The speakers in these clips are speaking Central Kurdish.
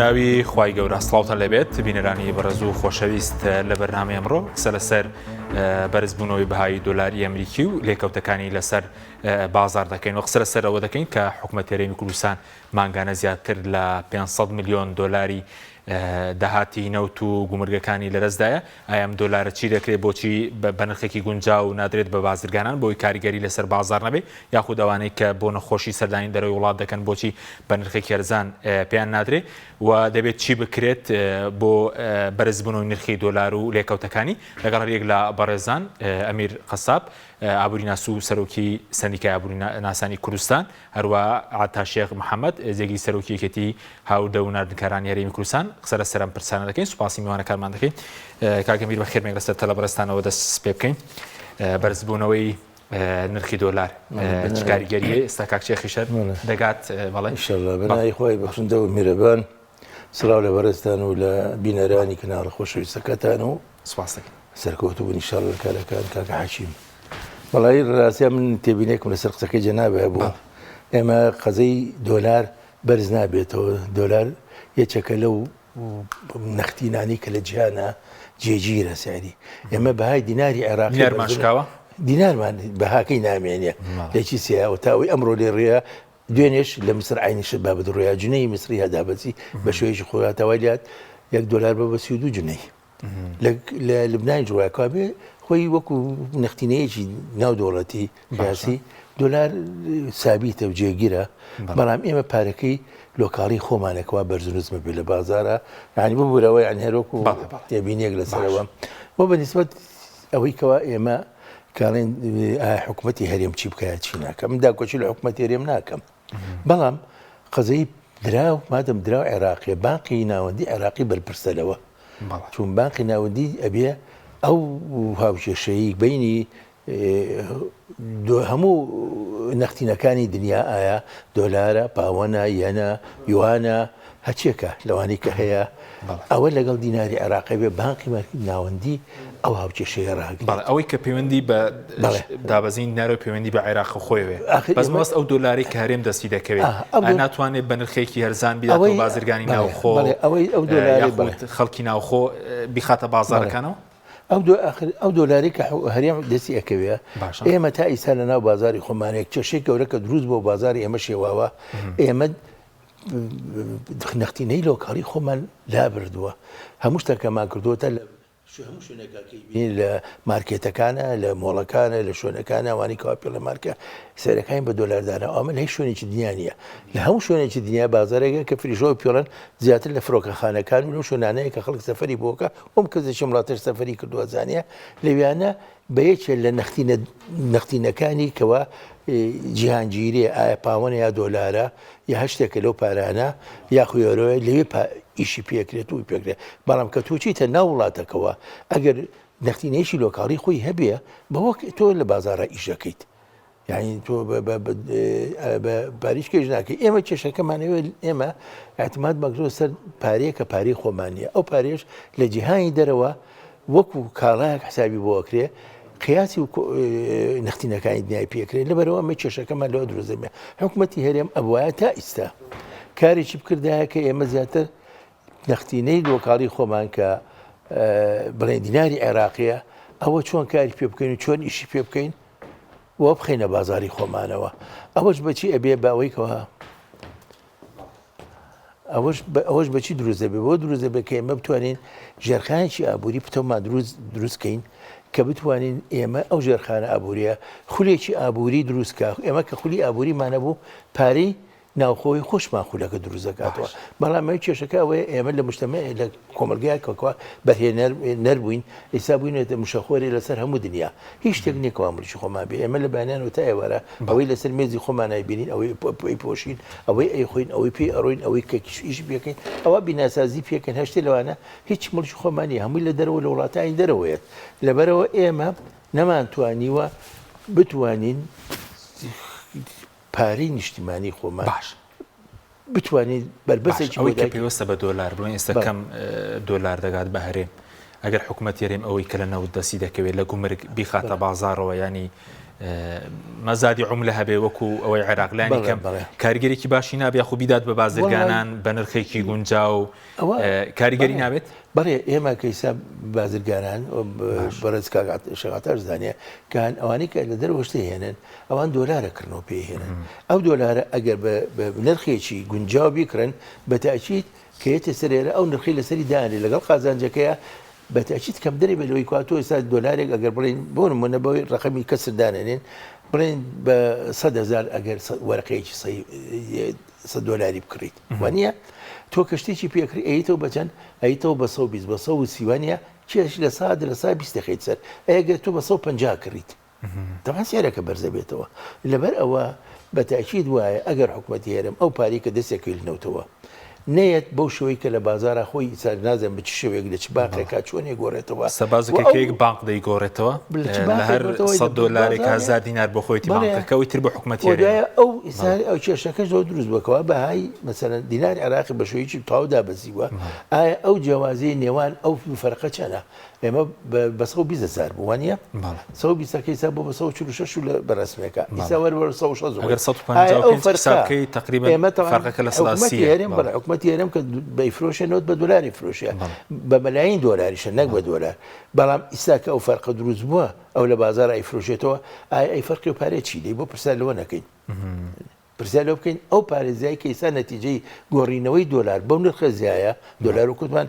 بەناوی خوای گەورە سڵاوتان لێبێت بینەرانی بەڕێز و خۆشەویست لە بەرنامەی ئەمڕۆ قسە لەسەر بەرزبوونەوەی بەهای دۆلاری ئەمریکی و لێکەوتەکانی لەسەر بازار دەکەین و قسە لەسەر ئەوە دەکەین کە حکومەت هەرێمی کوردستان مانگانە زیاتر لە 500 میلیۆن دۆلاری داهاتی نەوت و گومرگەکانی لەدەستدایە، ئایا ئەم دۆلارە چی دەکرێت، بۆچی بە نرخێکی گونجاو نادرێت بە بازرگانان بۆی کاریگەری لەسەر بازاڕ نەبێت، یاخود ئەوانەی کە بۆ نەخۆشی سەردانی دەرەوەی وڵات دەکەن بۆچی بە نرخێکی هەرزان پێیان نادرێت و دەبێت چی بکرێت بۆ بەرزبوونەوەی نرخی دۆلار و لێکەوتەکانی. لەگەڵ هەریەک لە بەڕێزان ئەمیر قەساب، ئابووریناس و سەرۆکی سەندیکای ئابووریناسانی کوردستان، هەروەها عەتا شێخ محەمەد، جێگری سەرۆکی یەکێتی هاوردە و ناردنکارانی هەرێمی کوردستان، قسە لەسەر ئەم پرسانە دەکەین. سوپاسی میوانەکانمان دەکەین. کاک ئەمیر بەخێر بێن لەسەر تەلە بەڕێزتانەوە دەست پێ بکەین. بەرزبوونەوەی نرخی دۆلار چ کاریگەرییە ئێستا کاک شێخیش هەر دەگات؟ بەڵێ. ئینشەڵا بە ناوی خوای بەخشندە و میرەبان سڵاو لە بەڕێزتان و لە بینەرانی کەناڵە خۆشەویستەکەتان و سپاس دەکەین. سەرکەوتوو بن ئیشاڵڵا لە کارەکان کاکە حەکیم. وەڵایی ڕاستیا من تێبینێکم لەسەر قسەکەی جەنابت هەبوو. ئێمە قەزەی دۆلار بەرز نابێتەوە دۆلار یەکێکە لەو نەختینانەی کە لە جیهانە جێگیرە سعری ئێمە بەهای دیناری عێراقی دینارمان شکاوە دینارمان بەهاکەی نامێنێ لەکی سیاوە تا ئەوەی ئەمڕۆ لێ ڕێیە دوێنێش لە میسر عەینی شت بابەت ڕوویا جنەی میسری هەدابەزی بە شێوەیەکی خۆرا تاوای لات یەک دۆلار بە بە 32 جنەی لە لبنان ڕوویا کابێ خۆی وەکو نەختینەیەکی ناو دەوڵەتی قیاسی دۆلار سابیتە و جێگیرە بەڵام ئێمە پارەکەی لۆکاڵی خۆمانەکەوا بەرزنزمە بێ لە بازارە یعنی ببورەوە یان هەرۆک و تێبینیەک لەسەرەوە بۆ بەنیسبەت ئەوەی کەوا ئێمە کاڵێن ئایا حکوومەتی هەرێم چی بکە چی ناکەم من داکۆکی لە حکوومەتی هەرێم ناکەم بەڵام قەزەی دراو مادەم دراو عێراقیە بانقی ناوەندی عێراقی بەرپرسە لەوە چون بانقی ناوەندی ئەبێ ئەو هاوکێشەیی بینی هەموو نەختینەکانی دنیا ئایا دۆلارە پاوەنە یەنە یوانە هەرچیەکە لەوانەی کە هەیە ئەوە لەگەڵ دیناری عێراقی بێ بانقی ناوەندی ئەو هاوکێشەیە ڕاگرێت. بەڵێ ئەوەی کە پەیوەندی بە دابەزین دینارەوە پەیوەندی بە عێراق خۆی وێ بەس مەبەست ئەو دۆلارەی کە هەرێم دەستی دەکەوێت ناتوانێت بە نرخێکی هەرزان بیداتەوە بازرگانی ناوخۆ ئەوەی ئەو دۆلارەی خەڵکی ناوخۆ بیخاتە بازاڕەکانەوە؟ ئەو دۆ ئاخر ئەو دۆلارەی کە هەرێم دەستی ئەکەوێ ئێمە تا ئیستا لە ناو بازاری خۆمانێک کێشەی گەورە کە دروست بۆ بازاری ئێمە شێواوە ئێمە نەختینەی لۆکاڵی خۆمان لابردووە هەموو شتەکەمان کردووەتە لە هەموو شوێنەکەکەی بینی لە مارکێتەکانە لە مۆڵەکانە لە شوێنەکانە ئەوانی کەوا پێڵە مارکە سەرەکانی بە دۆلاردانە ئەمە لە هیچ شوێنێکی دنیا نییە لە هەموو شوێنێکی دنیا بازارێکە کە فریشەوە پێڵەن زیاتر لە فڕۆکەخانەکان و لەو شوێنانەیە کە خەڵک سەفەری بۆکە ئەم کەسێکی وڵاتەش سەفەری کردووە زانیە لەویانە بە یەکێ لە نەختینە نەختینەکانی کەوا جیهانگیریە ئایا پاوەنە یا دۆلارە یا هەر شتێکە لەو پارانە یاخو یۆرۆیە لەوێ ئیشی پێکرێت و پێکرێت بەڵام کە تۆ چیتە ناو وڵاتەکەوە ئەگەر نەختینەیەکی لۆکاڵی خۆی هەبێ بەوە تۆ لە بازارە ئیشەکەیت یعنی تۆ بە باریشکێش ناکەی ئێمە کێشەکەمانەوە ئێمە اعتماد مەکرۆ سەر پارەیە کە پارەی خۆمان نیە ئەو پارێش لە جیهانی دەرەوە وەکو کاڵایەک حسابی بۆ ئەکرێ قیاسی و نەختینەکانی دنیای پێکرێت لەبەرەوە ئەمە کێشەکەمان لەوە دروست دەبێت حکوومەتی هەرێم ئەبواە تا ئیستا کارێکی بکردایە کە ئێمە زیاتر نەختینەی لۆکاڵی خۆمان کە بڵێن دیناری عێراقیە ئەوە چۆن کاری پێ بکەین و چۆن ئیشی پێ بکەین و بخەینە بازاری خۆمانەوە ئەوەش بەچی ئەبێ باوەی کەەوە ئەوەش ئەوەش بەچی دروست دەبێت بۆ دروست دەبێت کە ئێمە بتوانین ژێرخانێکی ئابووری پتەومان دروست دروستکەین کە بتوانین ئێمە ئەو ژێرخانە ئابووریە خولێکی ئابووری دروستکە ئێمە کە خولی ئابووریمانە بوو پارەی ناوخۆی خۆشمان خولەکە دروست دەکاتەوە بەڵام ئەوی کێشەکە ئەوەیە ئێمە لە مجتەمع لە کۆمەڵگایەکەوە بەرهێنەر نەربووین ئێستا بووینەتە مشەخۆرێ لەسەر هەموو دنیا هیچ شتێک نییە کەوا مڵکی خۆمان بێ ئێمە لە بەیانیانەوە تا ئێوارە ئەوەی لەسەر مێزی خۆمان ئەیبینین ئەوەی ئەیپۆشین ئەوەی ئەیخۆین ئەوەی پێی ئەڕۆین ئەوەی کە ئیش پێکەین ئەوە بیناسازی پێکەین هەر شتێ لەوانە هیچ مڵکی خۆمان نییە هەمووی لە دەرەوە لە وڵاتانی دەرەوەیەت لەبەرەوە ئێمە نەمانتوانیوە بتوانین پارەی نیشتیمانی خۆمان باش بتوانین بەربەسێکی ئەوەی کە پێوەستە بە دۆلار بڵێن ئێستا کەم دۆلار دەگات بە هەرێم ئەگەر حکوومەت هەرێم ئەوەی کە لە نەوت دەستی دەکەوێت لە گومرگ بیخاتە بازارەوە ینی. مەزادی عوملە هەبێ وەکو ئەوەی عێراق لانی کەم کاریگەرێکی باشی نابێ یاخو بیدات بە بازرگانان بە نرخێکی گونجاو کاریگەری نابێت؟ بەڵێ ئێمە کە ئیستا بازرگانان بەڕێز کاک شێخ زانیە کە ئەوانەی کە لە دەرەوە شتێ هێنن ئەوان دۆلارە کڕنەوە پێ هێنن ئەو دۆلارە ئەگەر بە نرخێکی گونجاو بیکڕن بە تاکید کە یەتە سەر ئێرە ئەو نرخی لەسەری دانێ لەگەڵ قازانجەکەیە بە تەئکید کەمترە بێت لەوەی کوا تۆ ئێستا دۆلارێک ئەگەر بڵێین بۆ نمونە بەوەی ڕەقەمی کەسر دانەنێن بڵێن بە 100 هەزار ئەگەر وەرەقەیەکی 100 دۆلاری بکڕیت وانە تۆ کە شتێکی پێکری ئەیتەوە بە چەند ئەیتەوە بە 120 بە 130 وانە کێش لە ساد لە سا 20 دەخەیت سەر ئەگەر تۆ بە 150 کڕیت تەبعەن سعرەکە بەرزەبێتەوە لەبەر ئەوە بە تەئکید وایە ئەگەر حکومەتی هەرێم ئەو پارەی کە دەستێکەوێت لە نەوتەوە نەیەت بەو شێوەی کە لە بازاڕا خۆی ئیستا نازانم بە چ شێوەیەک لە چ بانقێکا چۆن ئەیگۆڕێتەوە ئێستا و ئەو بازرگەکەیەک بانق دەیگۆڕێتەوە لە چ لە بانقێک هەر گۆڕێتەوە سەد لە دۆلارێک بازاڕێ هەزار دینار بۆ خۆیەتی بەڵێ بانقەکە ئەوی تر بۆ حکومەتی و هەرێمە دوایە ئەو ئیستا بەڵێ ئەو کێشەکەش لەوە دروست بووە کەوا بەهای مەسەلەن دیناری عێراقی بە شێوەیەکی تەواو دابەزیوە ئایا ئەو جیاوازیەی نێوان ئەو فەرقە چەنە ئێمە بە 120 هەزار بوو وانە؟ 120 ەکە ئیستا بۆ بە 146 و لە بە ڕەسمیەکە ئیستا وەر وەر 160 ئەگەر 155 حساب بکەی تقریبا فەرقەکە لە حکومەتی هەرێم بەڵێ حکومەتی هەرێم کە بەیفرۆشێ نەوت بە دۆلاری فرۆشێ بە مەلاین دۆلاریشە نەک بە دۆلار بەڵام ئیستا کە ئەو فەرقە دروست بووە ئەو لە بازار ئەیفرۆشێتەوە ئایا ئەی فەرقی و پارەی چی دەی بۆ پرسیار لەوە نەکەین پرسیار لەوە بکەین ئەو پارەی زیای کە ئیستا نەتیجەی گۆڕینەوەی دۆلار بەو نرخە زیایە، دۆلار وەک وتمان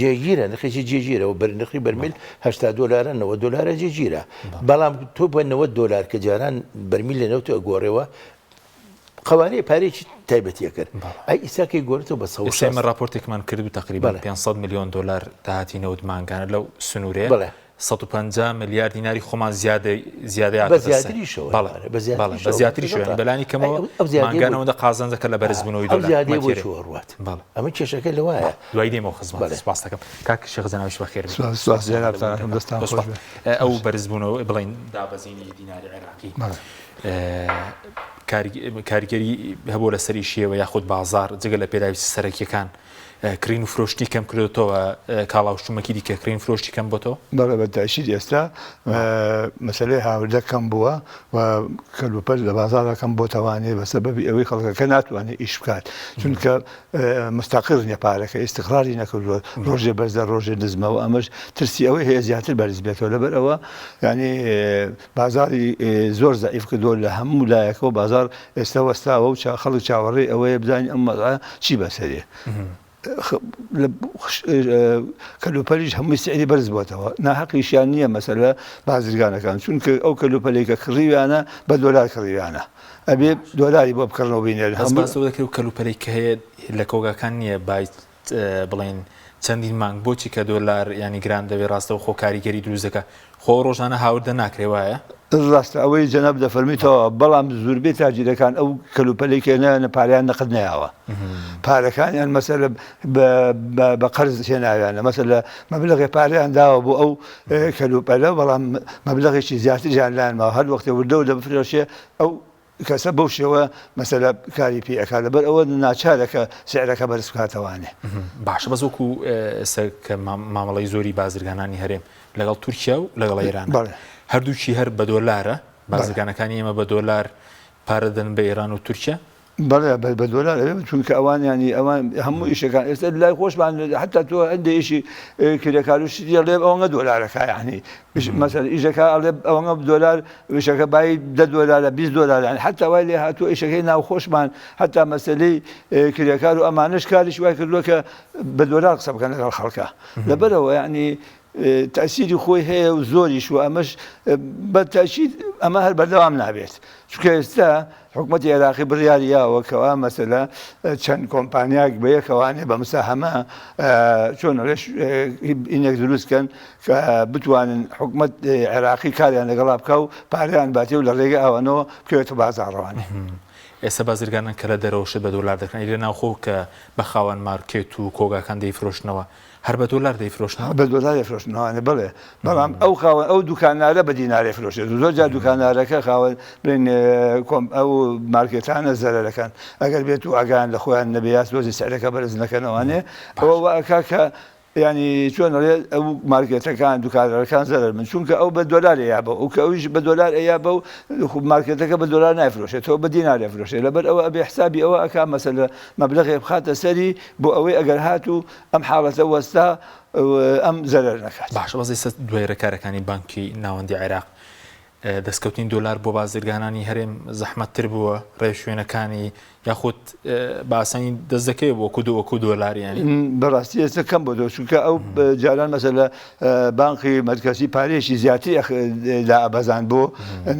جێگیرە، نرخێکی جێگیرە و بەر نرخی بەرمیل 80 دۆلارە 90 دۆلارە جێگیرە، بەڵام تۆ بە 90 دۆلار کە جاران بەرمیل لە نەوت ئەگۆڕێەوە قەوارەی پارێکی تایبەتیە کرد ئەی ئیستا کەی گۆرتەوە بە ئێستا ئێمە راپۆرتێکمان کرد و تقریبا 500 میلیۆن دۆلار داهاتی نەوت مانگانە لەو سنوورەیە. 150 ملیار دیناری خۆمان زیادەی زیادەی بە هاتۆتە سەر. زیاتریشەوە بەڵێ لەوانەیە، بە بەڵێ بە زیاتریشەوە زیاتریشەوە یانی دەقە. بەلانی ئەی کەمەوە ئەو ئەو زیادەیە بۆ مانگانە ئەوەندە قازانجەکە لە ئا بەرزبوونەوەی ئەو دۆلار زیادەیە حکومەت بۆ هەرێم کوێ ئەڕوات؟ بەڵێ ئەمە کێشەکە لەوایە. بەڵێ دوایی دێمەوە خزمەت بەڵێ. سوپاست دەکەم کاک شێخ جەنابیش بەخێر بێی سوپاس سوپاس سوپاس جەنابتان دەکەم ئەکەم دەستتان زۆر خۆش سوپاس بێ. ئەو بەرزبوونەوە بڵێین دابەزینی دیناری عێراقی بەڵێ. کاریگەری هەبووە لەسەر ئیشی ئێوە یاخود بازاڕ جگە لە پێداویستە سەرەکییەکان کڕین و فرۆشتنی کەم کردۆتەوە کاڵا و شتومەکی دیکە کڕین فرۆشتی کەم بۆتەوە؟ بەڵێ بە تەئکید ئێستا مەسەلەی هاوردە کەم بووە و کەلوپەل لە بازاڕا کەم بۆتەوانێ بە سەبەبی ئەوەی خەڵکەکە ناتوانێت ئیش بکات چونکە مستەقر نیە پارەکە ئیستقراری نەکردووە ڕۆژێ بەرزە ڕۆژێ نزمە و ئەمەش ترسی ئەوەی هەیە زیاتر بەرز بێتەوە لەبەر ئەوە یعنی بازاڕی زۆر زەعیف کردووە لە هەموو لایەکەوە بازاڕ ئێستا وەستاوە و خەڵک چاوەڕێی ئەوەیە بزانین ئەم وەزعە چی بەسەرێ کەلوپەلیش هەمووی سعری بەرز بۆتەوە ناحەقیشیان نییە مەسەلە بازرگانەکان چونکە ئەو کەلوپەلێک کە کڕیویانە بە دۆلار کڕیویانە ئەبێ دۆلاری بۆ بکڕنەوە بینێن هەموو باس لەوە دەکرێت و کەلوپەلێک کە هەیە لە کۆگاکان نییە بای بڵێن چەندین مانگ بۆچی کە دۆلار ینی گران دەبێ ڕاستەوخۆ کاریگەری دروست دەکا خۆ ڕۆژانە هاوردە ناکرێ وایە؟ ڕاستە ئەوەی جەناب دەفەرمی تەواوە بەڵام زوربەی تاجیرەکان ئەو کەلوپەلەی کە هێنایانە پارەیان نەقد نەیاوە پارەکانیان مەسەلە بە قەرز هێناویانە مەسەلە مەبلەغێ پارەیان داوە بۆ ئەو کەلوپەلە بەڵام مەبلەغێکی زیاتریان لایان ماوە هەر وەختێ وردە وردە بفرۆشێ ئەو کەسە بەو شێوە مەسەلە کاری پێ ئەکات لەبەر ئەوە ناچارە کە سعرەکە بەرز بکاتەوانێ. باشە بەس وەکو ئێستا کە مامەڵەی زۆری بازرگانانی هەرێم لەگەڵ تورکیا و لەگەڵ ئێران هەردووکی هەر بە دۆلارە بازرگانەکانی ئێمە بە دۆلار پارە دەن بە ئێران و تورکیا؟ بەڵێ بە دۆلار ئەوێ چونکە ئەوان ینی ئەوان هەموو ئیشەکان ئێستا لای خۆشمان حتا تۆ هەندێک ئیشی کرێکار و شتی ئەڵێ ئەوەنگە دۆلارەکە یعنی مەسەل ئیشەکە ئەڵێ ئەوەنگە دۆلار ئیشەکە بایی دە دۆلارە 20 دۆلار یعنی حتا وای لێ هاتووە ئیشەکەی ناوخۆشمان حتا مەسەلەی کرێکار و ئەمانەش کاریش وای کردووە کە بە دۆلار قسە بکەن لەگەڵ خەڵکە لەبەرەوە یعنی تەئسیری خۆی هەیە و زۆریش و ئەمەش بە تەئکید ئەمە هەر بەردەوام نابێت چونکە ئێستا حکومەتی عێراقی بڕیاری یاوە کەوا مەسەلە چەند کۆمپانیاک بە یەکەوانێ بە مساهەمە چۆن ڕێش ئینێک دروست کەن کە بتوانن حکومەت عێراقی کاریان لەگەڵا بکا و پارەیان باتێ و لە ڕێگە ئەوانەوە بکەوێتە بازاڕەوانێ. ئێستا بازرگانان کە لە دەرەوە شت بە دۆلار دەکڕن، ئەی لە ناوخۆ کە بە خاوەن مارکێت و کۆگاکان دەیفرۆشنەوە هەر بە دۆلار دەیفرۆشنەوە؟ بە دۆلار دەیفرۆشنەوە بەڵێ، بەڵام ئەو خاوەن ئەو دوکاندارە بە دینار دەیفرۆشێت و زۆر جار دوکاندارەکە خاوەن بڵێن کۆم ئەو مارکێتانە زەرەرەکەن ئەگەر بێت و ئاگایان لە خۆیان نەبێ یا تۆزی سعرەکە بەرز نەکەنەوانێ ئەوە وا ئەکا کە. یانی چۆن ئەڵێ ئەو مارکێتەکان دوکاندارەکان زەرەر من چونکە ئەو بە دۆلار ئەیا بە ئەو کە ئەویش بە دۆلار ئەیا بە و خو مارکێتەکە بە دۆلار نایفرۆشێتەوە بە دینار ئەفرۆشێ لەبەر ئەوە ئەبێ حسابی ئەوە ئەکا مەسەلە مەبلەغێ بخاتە سەری بۆ ئەوەی ئەگەر هاتوو ئەم حاڵەتە وەستا ئەم زەرەر نەکات. باشە بەس ئێستا دوای ڕێکارەکانی بانکی ناوەندی عێراق دەستکەوتنی دۆلار بۆ بازرگانانی هەرێم زەحمەتتر بووە، ڕێوشوێنەکانی یاخود بە ئاسانی دەست دەکەوێت بۆ وەکو وەکو دۆلار یانی؟ بەڕاستی ئێستا کەم بۆتەوە چونکە ئەو جاران مەسەلە بانقی مەرکەزی پارەیەکی زیاتری دائەبەزاند بۆ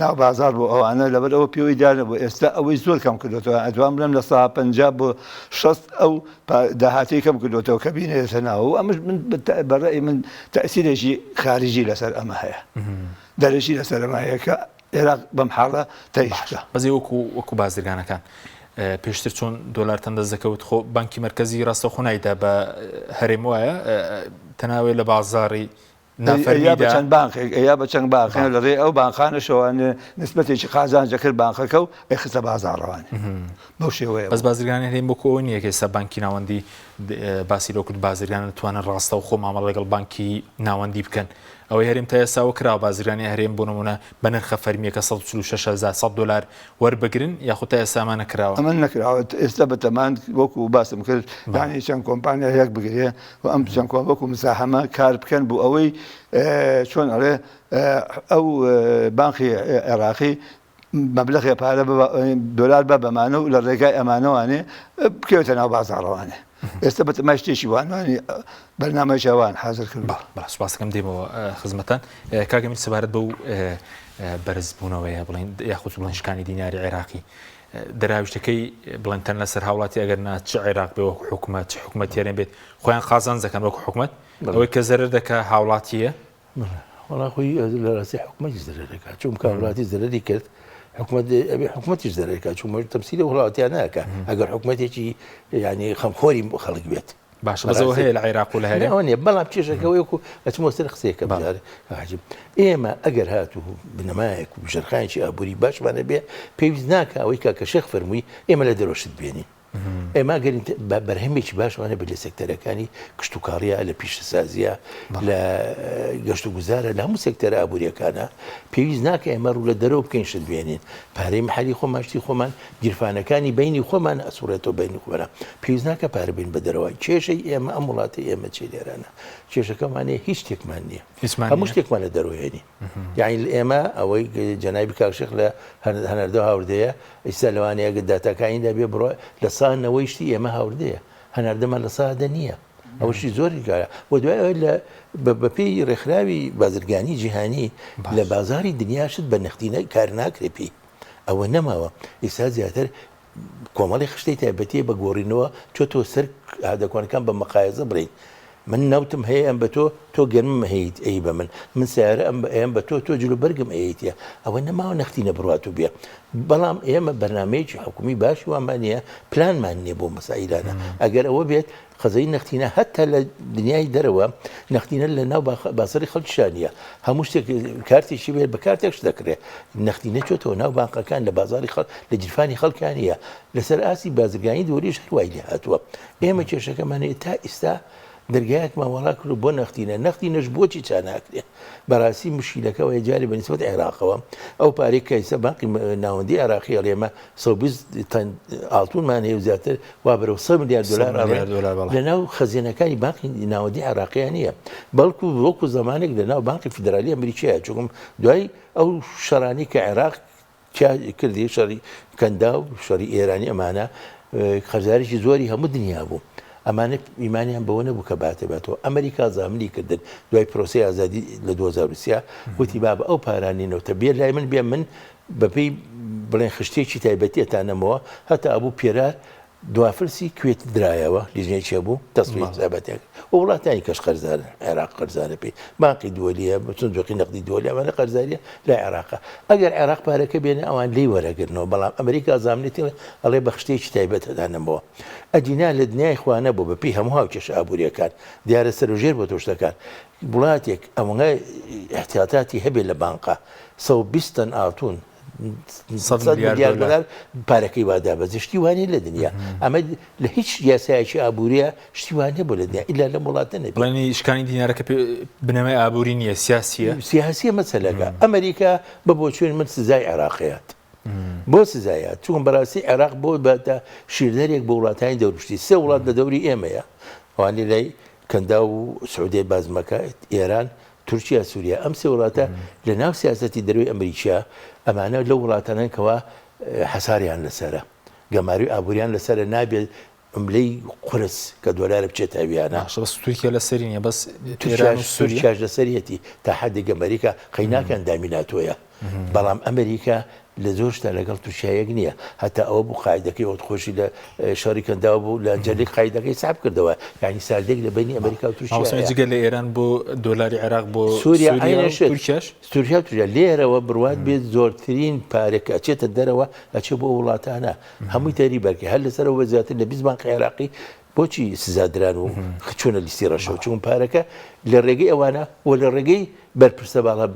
ناو بازاڕ بۆ ئەوانە لەبەر ئەوە پێوەی دیار نەبوو ئێستا ئەوەی زۆر کەم کردۆتەوە ئەتوانم بڵێم 50% بۆ 60 ئەو داهاتەی کەم کردۆتەوە کە بینێتە ناوە و ئەمەش من بە ڕەئی من تەئسیرێکی خارجی لەسەر ئەمە هەیە. دەرەکی لەسەر ئەمە هەیە کە عێراق بەم حاڵە تەیش بکا. بەس وەکو وەکو بازرگانەکان پێشتر چۆن دۆلارتان دەست دەکەوت خۆ بانکی مەرکەزی ڕاستەوخۆ نایدا بە هەرێم وایە تەناوێ لە بازاڕی نافەرمیدا بە چەند بانقێک ئەیا بە چەند بانقێک لە ڕێی ئەو بانقانەشەوانێ نسبەتێکی قازانج دەکرد بانقەکە و ئەیخستە بازاڕەوانێ بەو شێوەیە بەس بازرگانی هەرێم وەکو ئەوە نییە کە ئێستا بانکی ناوەندی باسی لەوە کرد بازرگانان دەتوانن ڕاستەوخۆ مامەڵە لەگەڵ بانکی ناوەندی بکەن ئەوەی هەرێم تا ئێستا ئەوە کراوە بازرگانی هەرێم بۆ نمونە بە نرخە فەرمیەکە 146100 دۆلار وەربگرن یاخود تا ئێستا ئەمە نەکراوە؟ ئەمە نەکراوە ئێستا بەتەمان وەکو باسم کرد یانی چەند کۆمپانیا یەک بگرێ و ئەم چەند کۆم وەکو مساهەمە کار بکەن بۆ ئەوەی چۆن ئەڵێ ئەو بانقی عێراقی مەبلەغێ پارە دۆلار بە بەمانە و لە ڕێگای ئەمانەوانێ بکەوێتە ناو بازاڕەوانێ ئێستا بەتەمای شتێکی وانوانی بەرنامەی ئەوان حاضر کرد. بەڵێ سوپاسەکەم دێمەوە خزمەتان کاک ئەمیر سەبارەت بەو بەرزبوونەوەیە بڵێن یاخود بڵێن شکانی دیناری عێراقی دەراویشتەکەی بڵێن تەن لەسەر هاوڵاتی ئەگەر نا چ عێراق بێ وەکو حکومەت چ حکومەت هەرێم بێت خۆیان قازانج دەکەن وەکو حکومەت ئەوەی کە زەرەر دەکا هاوڵاتیە وەڵا خۆی لە ڕاستی حکومەتیش زەرەر دەکات چونکە هاوڵاتی زەرەری کرد حکومەت ئەبێ حکومەتیش زەرەر کات چونکە تەمسیلی وڵاتیان ناکە ئەگەر حکومەتێکی یعنی خەمخۆری خەڵک بێت باشە بەس ئەوە هەیە لە عێراق و لە هەرێم؟ ئەوە نییە بەڵام کێشەکە وەکو ئەچمەوە سەر قسەیەکە بجارێ حاجی ئێمە ئەگەر هاتوو بنەمایەک و ژێرخانێکی ئابووری باشمان هەبێ پێویست ناکا ئەوەی کاکە شێخ فەرمووی ئێمە لە دەرەوە شت بێنین. ئێمە ئەگەر بەرهەمێکی باشمان هەبێت لە سێکتەرەکانی کشتوکاڵیە لە پیشەسازیە لە گەشت و گوزارە لە هەموو سێکتەرە ئابووریەکانە پێویست ناکە ئێمە ڕوو لە دەرەوە بکەین شت بێنین پارەی محلی خۆمان شتی خۆمان گیرفانەکانی بینی خۆمان ئەسوڕێتەوە بینی خۆمانە پێویست ناکە پارە بین بە دەرەوە کێشەی ئێمە ئەم وڵاتی ئێمە چی لێرانە کێشەکەمانەیە هیچ شتێکمان نییە هەموو شتێکمان لە دەرەوەێنی یعنی ئێمە ئەوەی جەنابی کاک شێخ لە هەنەردە هاوردەیە ئیستا لەوانەیە ئەگەر داتاکانی دا بێ بڕۆ لە سا نەوەی شتی ئێمە هاوردەیە هەناردەمان لە سا دە نییە ئەوە شتی زۆری کارە و دوای ئەوەی لە بەپێی ڕێکخراوی بازرگانی جیهانی لە بازاری دنیا شت بە نەختینە کار ناکرێ پێی ئەوە نەماوە ئیستا زیاتر کۆمەڵی خشتەی تایبەتیە بە گۆڕینەوە چۆتەوە سەر هادەکۆنەکان بە مقایەزە بڵێین من نەوتم هەیە ئەم بە تۆ تۆ گەرمم هەیت ئەی بە من من سیارە ئەم ئەم بە تۆ تۆ جلو بەرگم ئەیتە ئەوە نەماوە نەختی نەبڕات و بێ بەڵام ئێمە بەرنمەیەکی حکومی باشی وامان نییە پلانمان نییە بۆ مەسائیلانە ئەگەر ئەوە بێت قەزەی نەختینە هەتا لە دنیای دەرەوە نەختینە لە ناو بازاڕی خەڵکیشا نییە هەموو شتێک کارتێکی بێت بە کارتێک شت دەکرێت نەختینە چۆتەوە ناو بانقەکان لە بازاڕی خەڵک لە گیرفانی خەڵکان نییە لەسەر ئاستی بازرگانی دووریش هەروای لێ هاتووە ئێمە کێشەکەمان هەیە تا ئیستا دەرگایەکمان وەڵا کرد بۆ نەختینە نەختینەش بۆچی چا ناکرێ بەڕاستی مشکیلەکە وایە جارێ بە نیسبەت عێراقەوە ئەو پارەی کە ئیستا بانقی ناوەندی عێراقی ئەڵێ ئێمە 120 تەن ئاڵتونمان هەیە و زیاتر وا بەرەو 100 ملیار دۆلار ئەڕۆین لەناو خەزێنەکانی بانقی ناوەندی عێراقیان نییە بەڵکو وەکو زەمانێک لەناو بانقی فیدرالی ئەمریکیە چونکم دوای ئەو شەڕانی کە عێراق کردی شەڕی کەنداو شەڕی ئێرانی ئەمانە قەرزارێکی زۆری هەموو دنیا بوو ئەمانە ئیمانیان بەوە نەبوو کە باتێ باتەوە ئەمریکا زامنی کردن دوای پرۆسەی ئازادی لە 2023 وتی بابە ئەو پارانی نەوتە بێ لای من بێ من بەپێی بڵێن خشتێکی تایبەتی ئەتانەمەوە هەتا ئەبوو پێرار دوافلسی کوێت درایەوە لیژنەیەکی هەبوو تەسویە حساباتیان کرد و وڵاتانی کەش قەرزارن عێراق قەرزارە پێی بانقی دووەلیە سندوقی نەقدی دووەلی ئەمانە قەرزاریە لە عێراقە ئەگەر عێراق پارەکە بێنێ ئەوان لێی وەرەگرنەوە بەڵام ئەمریکا زامنێتی ئەڵێ بە خشتەیەکی تایبەت ئەدانەمەوە ئەگینا لە دنیای خوا نەبوو بە پێی هەموو هاوکێشە ئابووریەکان دیارە سەروژێر بۆ تۆ شتەکان وڵاتێک ئەوەنە ئیحتیاتاتی هەبێ لە بانقا 120 تەن ئاڵتون. 100 ملیار دلار پارەکەی وا دابەزی شتی وانە لە دنیا ئەمە لە هیچ یاسایەکی ئابووریە شتی وانە بۆ لە دنیا ئیلا لەم وڵاتە نەبێت بڵێنی شکانی دینارەکە بنەمای ئابووری نییە سیاسیە سیاسیە مەسەلەکە ئەمریکا بە بۆچوون من سزای عێراقیات بۆ سزایات چون بەڕاستی عێراق بۆ بەتە شیردەرێک بۆ وڵاتانی دەورپشتی سێ وڵات لە دەوری ئێمەیە ئەوانی لای کەنداو و سعودیە بازمەکە ئێران تورکیا سووریا ئەم سێ وڵاتە لە ناو سیاسەتی دەروی ئەمریکیا ئەمانە لەو وڵاتانەن کەوا حەساریان لەسەرە گەماروی ئابووریان لەسەرە نابێت عملەی قورس کە دۆلارە بچێتە ئەویانە. باشە بەس تورکیا لەسەری نیە بەس ئێران و سوریا؟ تورکیاش لەسەریەتی تا حەدێک ئەمریکا قەیناکە ئەندامی ناتۆیە بەڵام ئەمریکا لە زۆر شتا لەگەڵ تورکیا یەک نییە هەتا ئەوە بوو قاعدەکەی وەت خۆشی لە شەڕی کەنداو بوو لە جەلیق قاعدەکەی سەحب کردەوە یعنی ساردێک لە بینی ئەمریکا و تورکیا مامۆستا جگە لە ئێران بۆ دۆلاری عێراق بۆ سوریا و تورکیاش؟ سوریا و تورکیا لێرەوە بڕوات بێت زۆرترین پارە کە ئەچێتە دەرەوە ئەچێ بۆ وڵاتانە هەمووی تەری بەرکە هەر لەسەرەوە زیاتر لە 20 بانقی عێراقی بۆچی سزا دران و چوونە لیستی ڕەشەوە چون پارەکە لە ڕێگەی ئەوانە و لە ڕێگەی بەرپرسە باڵا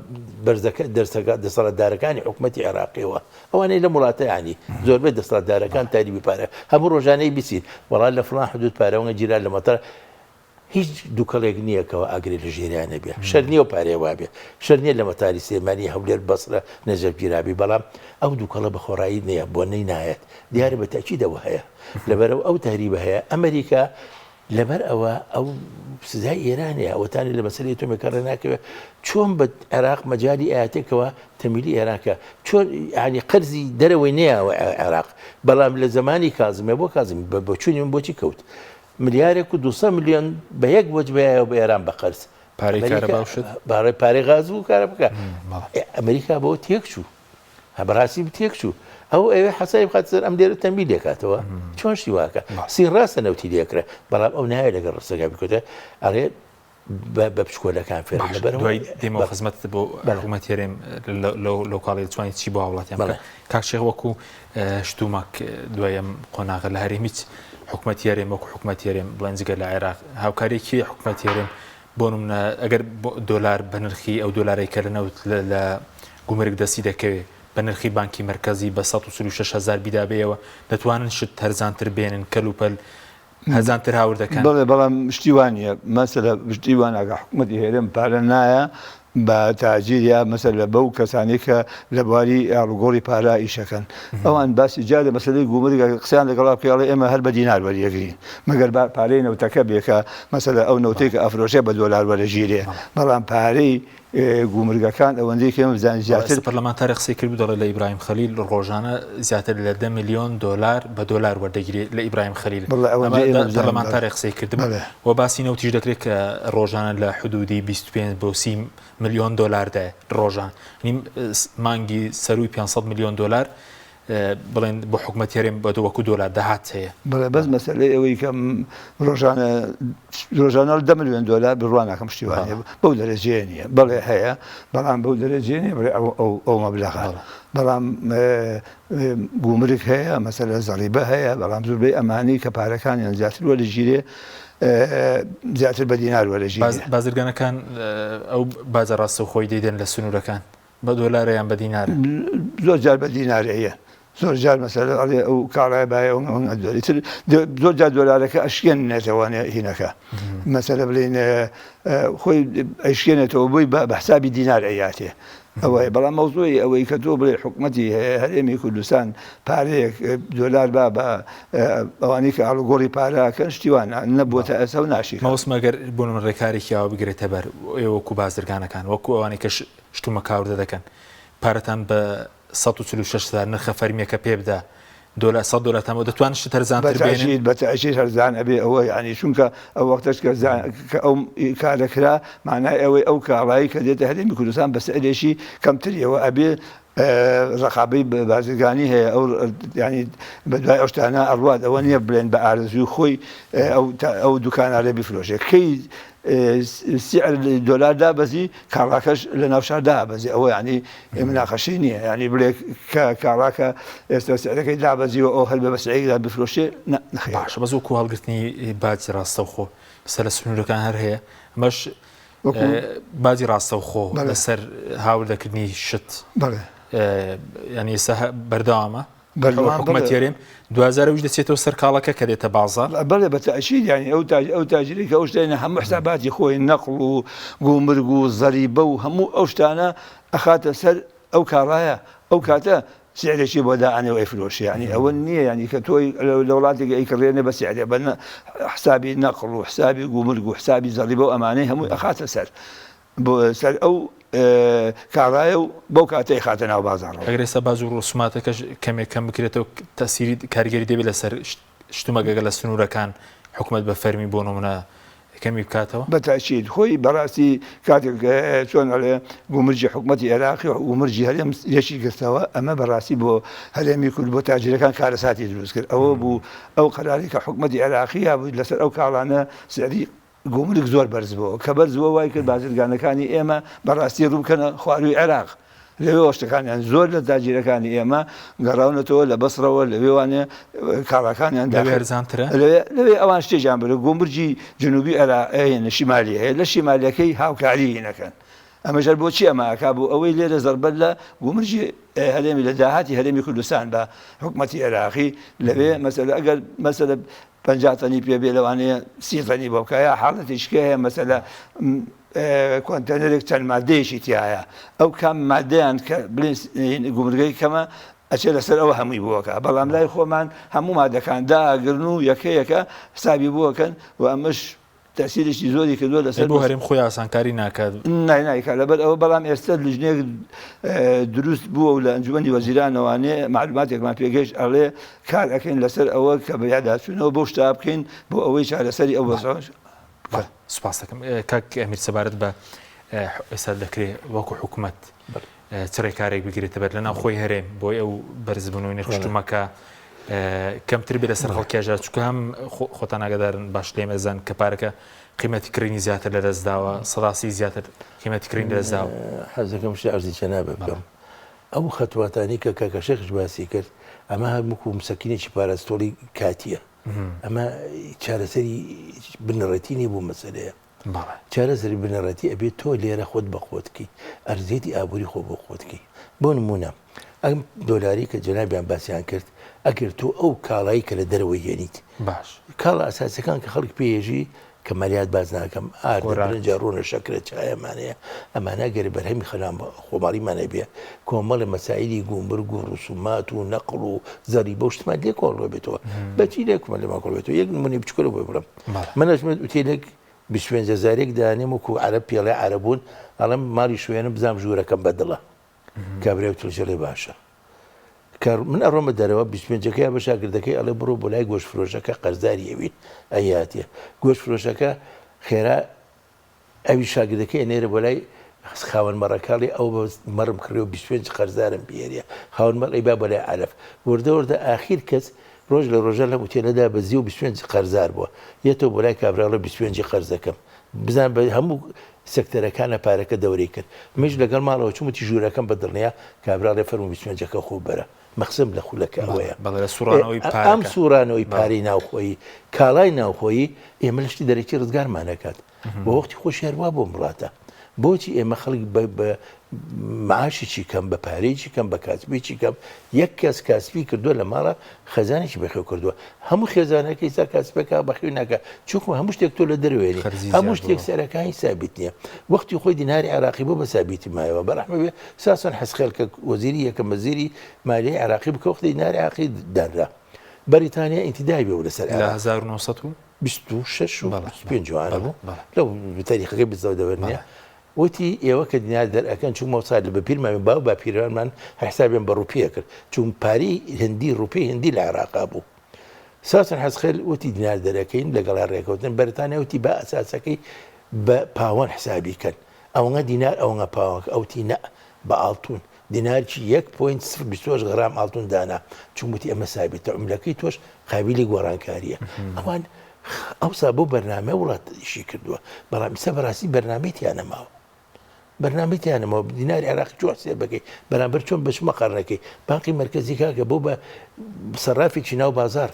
بەرزەکە دەرسەکە دەسەڵاتدارەکانی حکوومەتی عێراقیەوە ئەوانەی لەم وڵاتە ینی زۆربەی دەسەڵاتدارەکان تاریبی پارە هەموو ڕۆژانەی بیسین وەڵا لە فڵان حدود پارەوە گیرا لە مەتەر هیچ دوکەڵێک نییە کەوا ئاگرێ لە ژێریا نەبێ شەر نییە و پارەیە وابێ شەر نییە لە مەتاری سلێمانی هەولێر بەسرە نەجەف گیرابی بەڵام ئەو دوکەڵە بە خۆڕایی نییە بۆ نەی نایەت دیارە بە تەئکیدەوە هەیە لەبەرەوە ئەو تەهریبە هەیە ئەمریکا لەبەر ئەوە ئەو سزای ئێرانەیە ئەوەتانی لە مەسەلەی ئەتۆمێکە ڕێ ناکەوێت چۆن بە عێراق مەجای ئاەتێکەوە تەمیلی ئێرانکە چۆن ینی قەرزی دەرەوەی نەیاوە عێراق بەڵام لە زمانی کازمێ بۆ کازم بە بۆچوونی من بۆچی کەوت ملیارێک و 200 ملیۆن بە یەک وەجبەیە بە ئێران بە قەرز پارەی کارەبا و شت پارەی پارەی غاز و کارەبەکە ئەمریکا بۆ تێک چوو بەڕاستی تێک چوو ئەو ئەوێ حەسای بخات سەر ئەم لێرە تەمبی لێکاتەوە چۆن شتی واکە سین ڕاستە نەوتی لێکرە بەڵام ئەو نایە لەگەڵ ڕستەکە بکوتە ئەڵێ بە بچکۆلەکان فێر لەبەر دوای دێمەوە خزمەت بۆ حکوومەت هەرێم لەو کاڵی توانیت چی بۆ هاوڵاتیان بکە کاک شێخ وەکو شتومەک دوای ئەم قۆناغە لە هەرێم هیچ حکوومەت هەرێم وەکو حکوومەت هەرێم بڵێن جگە لە عێراق هاوکاریی حکوومەت هەرێم بۆ نمونە ئەگەر دۆلار بە نرخی ئەو دۆلارەی کە لە نەوت لە گومرگ دەستی دەکەوێت بە نرخی بانکی مەرکەزی بە 146 هەزار بیدابێەوە دەتوانن شت هەرزانتر بێنن کەلوپەل هەرزانتر هاوردەکەن. بەڵێ بەڵام شتی وا نییە مەسەلە شتی وا ناکا حکومەتی هەرێم پارە نایە بە تاجیر یا مەسەلە بەو کەسانەی کە لە بواری ئاڵوگۆڕی پارە ئیشەکەن ئەوان باسی جا لە مەسەلەی گومرگ ئەگەر قسەیان لەگەڵا بکەی ئەڵێ ئێمە هەر بە دینار وەریەگرین مەگەر با پارەی نەوتەکە بێ کە مەسەلە ئەو نەوتەی کە ئەفرۆشێ بە دۆلار وەرەگیرێ بەڵام پارەی گومرگەکان ئەوەندەی کە ئێمە بزانین زیاتر پەرلەمانتارێک قسەی کرد دەڵێ لە ئیبراهیم خەلیل ڕۆژانە زیاتر لە دە ملیۆن دۆلار بە دۆلار وەردەگیرێت لە ئیبراهیم خەلیل پەرلەمانتارێک قسەی کرد و باسی نەوتیش دەکرێت کە ڕۆژانە لە حدودی 25 بۆ 30 ملیۆن دۆلاردایە ڕۆژان مانگی سەروی 500 ملیۆن دۆلار بڵێن بۆ حکومەتی هەرێم بە وەکو دۆلار داهات هەیە. بەڵێ بەس مەسەلەی ئەوەی کە ڕۆژانە ڕۆژانە دە ملیۆن دۆلار بڕوا ناکەم شتی وا نییە بەو دەرەجەیە نییە بەڵێ هەیە بەڵام بەو دەرەجەیە نییە بڵێ ئەو ئەو ئەو مەبلەغە بەڵام گومرگ هەیە مەسەلە زەڕیبە هەیە بەڵام زۆربەی ئەمانەی کە پارەکانیان زیاتر وەرەگیرێ زیاتر بە دینار وەرەگیرێ. بازرگانەکان ئەو باجە ڕاستەوخۆی دەیدەن لە سنوورەکان بە دۆلارە یان بە دینارە؟ زۆر جار بە دینارەیە زۆر جار مەسەلە ئەڵێ ئەو کاڵای بایە ئەو ئەو دۆلاری تر زۆر جار دۆلارەکە ئەشکێنێتەوە هینەکە مەسەلە بڵێین خۆی ئەشکێنێتەوە بۆی بە حسابی دینار ئەیاتێ ئەوەیە بەڵام مەوزوعی ئەوەی کە تۆ بڵێ حکومەتی هەرێمی کوردستان پارەیەک دۆلار با بە ئەوانەی کە ئاڵوگۆڕی پارە ئەکەن شتی وا نەبووەتە ئەسە و ناشی مەوسم ئەگەر بۆ نمونە ڕێکارێکی ئاوا بگرێتە بەر ئێوە وەکو بازرگانەکان وەکو ئەوانەی کە شتومەک هاوردە دەکەن پارەتان بە 146 هەزار نرخە فەرمیەکە پێ بدا دۆلار 100 دۆلارتان بۆ دەتوانن شت هەرزانتر بێنن؟ بەتەئکید بەتەئکید هەرزان ئەبێ ئەوە یانی چونکە ئەو وەختەش کە کە ئەو کارە کرا مانای ئەوەی ئەو کاڵایی کە دێتە هەرێمی کوردستان بە سعرێکی کەمتریەوە ئەبێ ڕقابەی بازرگانی هەیە ئەو ینی بەدوای ئەو شتانە ئەڕوات ئەوە نییە بڵێن بە ئارەزووی خۆی ئەو ئەو دوکانانە بیفرۆشێ کەی سعر دۆلار دابەزی کاڵاکەش لە ناو شار دابەزی ئەوە ینی مناقەشەی نییە ینی بڵێ کە کاڵاکە ئێستا سعرەکەی دابەزیوە ئەو هەر بە بەسعێکدا بفرۆشێ نەخێر باشە بەس وەکو هەڵگرتنی باجی ڕاستەوخۆ سەر لە سنوورەکان هەر هەیە ئەمەش باجی ڕاستەوخۆ لەسەر هاوردەکردنی شت. یانی ئێستا بەردەوامە حکومەت هەرێم دوجار ئەویش دەچێتەوە سەر کاڵەکە کە دێتە بازاڕ. بەڵێ بە تەئکید یانی ئەو تاج ئەو تاجرەی کە ئەو شتانە هەموو حساباتی خۆی نەقڵ و گومرگ و زەریبە و هەموو ئەو شتانە ئەخاتە سەر ئەو کاڵایە ئەو کاتە سعرێکی بۆ دائەنێ و ئەیفرۆشێ یانی ئەوە نییە یانی کە تۆی لە وڵاتێک ئەیکڕێنێ بە سعرێ بە حسابی نەقڵ و حسابی گومرگ و حسابی زەریبە و ئەمانەی هەمووی ئەخاتە سەر بۆ سەر ئەو کاڵایە و بەو کاتە ئەیخاتە ناو بازاڕەوە. ئەگەر ئێستا باج و ڕسوماتەکەش کەمێک کەم بکرێتەوە تەسیری کاریگەری دەبێت لەسەر شتومەکەگە لە سنوورەکان حکومەت بە فەرمی بۆ نمونە کەمی بکاتەوە؟ بە تاکید خۆی بەڕاستی کاتێک چۆن ئەڵێ گومرگی حکومەتی عێراقی و گومرگی هەرێم یەکی گرتەوە ئەمە بەڕاستی بۆ هەرێمی کورد بۆ تاجرەکان کارەساتی دروست کرد ئەوە بوو ئەو قەراری کە حکومەتی عێراقی یابوو لەسەر ئەو کاڵانە سعری گومرگ زۆر بەرز بۆوە، کە بەرز بووە وای کرد بازرگانەکانی ئێمە بە ڕاستی ڕوو بکەنە خوارووی عێراق، لەوێوە شتەکانیان زۆر لە تاجیرەکانی ئێمە گەڕاونەتەوە لە بەسڕەوە لەوێوانێ کاڵاکانیان لەوێ هەرزانترە؟ لەوێ لەوێ ئەوان شتێکیان برد گومرگی جنوبی عێراق شیمالی هەیە لە شیمالیەکەی هاوکاریی نەکەن ئەمەش هەر بۆچی ئەمە ئەکا بۆ ئەوەی لێرە زەربە لە گومرگی هەرێمی لە داهاتی هەرێمی کوردستان بە حکومەتی عێراقی لەوێ مەسەلە ئەگەر مەسەلە 50 تەنی پێ بێ لەوانەیە سی تەنی بۆ بکە یا حاڵەتێکی کە هەیە مەسەلە کۆنتێنەرێک چەند مادەیەکی تایە ئەو کام مادەیان کە بڵێن گومرگەی کەمە ئەچێ لەسەر ئەوە هەمووی بۆکە بەڵام لای خۆمان هەموو مادەکان داگرن و یەکە یەکە حسابی بۆکەن و ئەمەش تەئسیرێکی زۆری کردووە لەسەر ئەی بۆ هەرێم خۆی ئاسانکاری ناکات؟ نای نایکا لەبەر ئەوە بەڵام ئێستا لیژنەیەک دروست بووە و لە ئەنجومەنی وەزیرانەوانێ معلوماتێکمان پێگەیشت ئەڵێ کار ئەکەین لەسەر ئەوە کە بەیاداچوونەوە بەو شتە بکەین بۆ ئەوەی چارەسەری ئەو وەزعە بکەین. سوپاس دەکەم کاک ئەمیر سەبارەت بە ئێستا دەکرێ وەکو حکومەت چ ڕێکارێک بگرێتە بەر لە ناوخۆی هەرێم بۆی ئەو بەرزبوونەوەی نرخ شتومەکە کەمتر بێ لەسەر خەڵکی هەژار چونکە هەم خۆتان ئاگادارن باش لێم ئەزان کە پارەکە قیمەتی کڕینی زیاتر لەدەست داوە 30% زیاتر قیمەتی کڕین لەدەست داوە. حەز دەکەم شتێ عەرزی جەنابت بکەم ئەو خەتواتانەی کە کاکە شێخیش باسی کرد ئەمە هەر وەکوو مسەکینێکی پاراستۆڵی کاتییە ئەمە چارەسەری بنەڕەتی نییە بۆ مەسەلەیە. چارەسەری بنەڕەتی ئەبێ تۆ لێرە خۆت بە خۆت کەی ئەرزیەتی ئابووری خۆ بۆ خۆت کەی بۆ نمونە ئەم دۆلاری کە جەنابیان باسیان کرد ئەگەر تۆ ئەو کاڵایی کە لە دەرەوەی هێنیت باش کاڵا ئەساسەکان کە خەڵک پێیەژی کە مالیات باز ناکەم ئاردە برنجە ڕوونە شەکرە چایەمانەیە ئەمانە گەر بەرهەمی خەلام خۆماڵیمانە بێ کۆمەڵە مەسایلی گومرگ و ڕسومات و نەقڵ و زەری بەو شتمان لێ کۆڵ بێتەوە بەچی لێ کومە لێمان کۆڵ بێتەوە یەک نمونەی بچکۆلە بۆ بڵێم من ئەچمە ئوتێلێک 25 هەزارێک دانێم وەکو عەرەب پێڵێ عەرەبوون ئەڵێم ماڵی شوێنم بزانم ژوورەکەم بەدڵە کابرای ئوتێلچی ئەڵێ باشە کە من ئەڕۆمە دەرەوە 25ەکەی بە شاگردەکەی ئەڵێ بڕۆ بۆ لای گۆشتفرۆشەکە قەرزاری ئەوین ئەیاتێ گۆشتفرۆشەکە خێرا ئەویش شاگردەکەی ئەنێرێ بۆ لای خاوەن مەڕەکە ئەڵێ ئەوە بە مەڕم کڕی و 25 قەرزارم بیێنێ خاوەن مەڕ ئەیبا بۆ لای عەلەف وردە وردە ئاخیر کەس ڕۆژ لە ڕۆژان لەم ئوتێلەدا بەزی و 25 قەرزار بووە یەتەوە بۆ لای کابرا ئەڵێ 25 قەرزەکەم بزان بە هەموو سێکتەرەکانە پارەکە دەورەی کرد منیش لەگەڵ ماڵەوە چووم وتی ژوورەکەم بە دڵ نییە کابرا ئەڵێ فەرموو 25ەکە خۆ بەرە مەخزەم لە خولەکە ئەوەیە بەڵێ لە سوڕانەوەی پارەکە. ئەم سوڕانەوەی پارەی ناوخۆیی، کاڵای ناوخۆیی، ئێمە لە شتی دەرەکی ڕزگارمان ئەکات. بۆ وەختی خۆشی هەر وا بۆم وڵاتە. بۆچی ئێمە خەڵک بە بە معاشێکی کەم، بە پارەیەکی کەم، بە کاسبیەکی کەم، یەک کەس کاسبی کردووە لە ماڵا خێزانێکی بەخێو کردووە. هەموو خێزانەکەی سا کاسبەکە بەخێو ناکا. چونکو هەموو شتێک تۆ لە دەرەوە ێنی. خەرجی زیاد هەموو شتێک بووە. سعرەکانی سابیت نییە. وەختی خۆی دیناری عێراقی بۆ بە سابیتی مایەوە. بە ڕەحمە بێ ساسۆن حەسخێل کە وەزیری یەکەم وەزیری مالیەی عێراقی بوو کە وەختی دیناری عێراقی دانرا. بەریتانیا ئینتیدای بێ لەسەر لە عێراق. 1900 و 26 و بەڵێ، 25 جوانە بەڵێ، بوو. بەڵێ. لەو تاریخەکەی بزەوت دەبەر نییە. بەڵێ. وتی ئێوە کە دینار دەرئەکەن چون مەوسا لە بەپیرمان باو باپیرانمان هەر حسابیان بە ڕوپیە کرد چون پارەی هندی ڕوپی هندی لە عێراقا بوو. ساسن حەسخێل وتی دینار دەرەکەین لەگەڵا ڕێکەوتن بەریتانیا وتی با ئەساسەکەی بە پاوەن حسابی کەن ئەوەنە دینار ئەوەنە پاوەن ئەوتی نە بە ئاڵتون دینارکی یەک point سفر 28 غرام ئاڵتون دانا چون وتی ئەمە سابیتە عوملەکەی تۆش قابیلی گۆڕانکاریە ئەوان ئەوسا بۆ بەرنامە وڵات ئیشی کردووە بەڵام ئیستا بەڕاستی بەرنامەی تیا نەماوە بەرنامەی تیا نەماوە دیناری عێراقی چۆن حسێب بەکەی بەرامبەر چۆن بە چ مەقەرنەکەی بانقی مەرکەزی کاکە بۆ بە سەرافێکی ناو بازار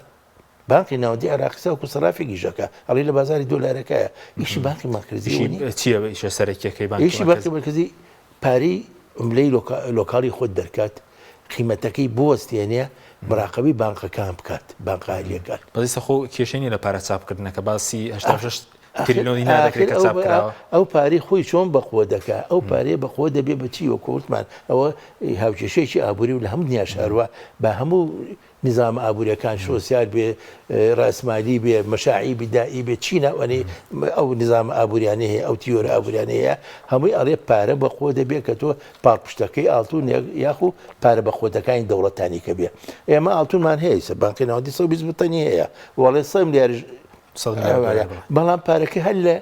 بانقی ناوەندی عێراقی ساوکو سەرافێک ئیشەکە ئەڵێ لە بازاری دۆلارەکەیە ئیشی بانقی مەرکەزی چییە ئیشە سەرەکیەکەی بانقی مەرکەزی پارەی عوملەی لۆکاڵی خۆت دەرکات، قیمەتەکەی بوەستێنێ، مراقەبەی بانقەکان بکات، بانقە ئەهلییەکان. بەس ئیستا خۆ کێشەی نیە لە پارە چاپکردنەکە، باسی 86 تریلیۆن دینار دەکرێت کە چاپ کراوە. ئەو پارەی خۆی چۆن بەقوە دەکا؟ ئەو پارەیە بەقوە دەبێ بە چی؟ وەکو وتمان ئەوە هاوکێشەیەکی ئابووری و لە هەموو دنیاش هەروا بە هەموو نیزامە ئابووریەکان شۆسیال بێ ڕاسمالی بێ مەشاعی بدائی بێ چی ناوەنەی ئەو نیزامە ئابووریانەی هەیە ئەو تیۆرە ئابووریانەی هەیە هەمووی ئەڵێ پارە بە قوە دەبێ کە تۆ پاڵپشتەکەی ئاڵتون یاخو پارە بە قوتەکانی دەوڵەتانی کە بێ ئێمە ئاڵتونمان هەیە ئیسە بانقی ناوەندی 120 بتەنی هەیە وەڵێ 100 ملیاریش بەڵام پارەکە هەر لە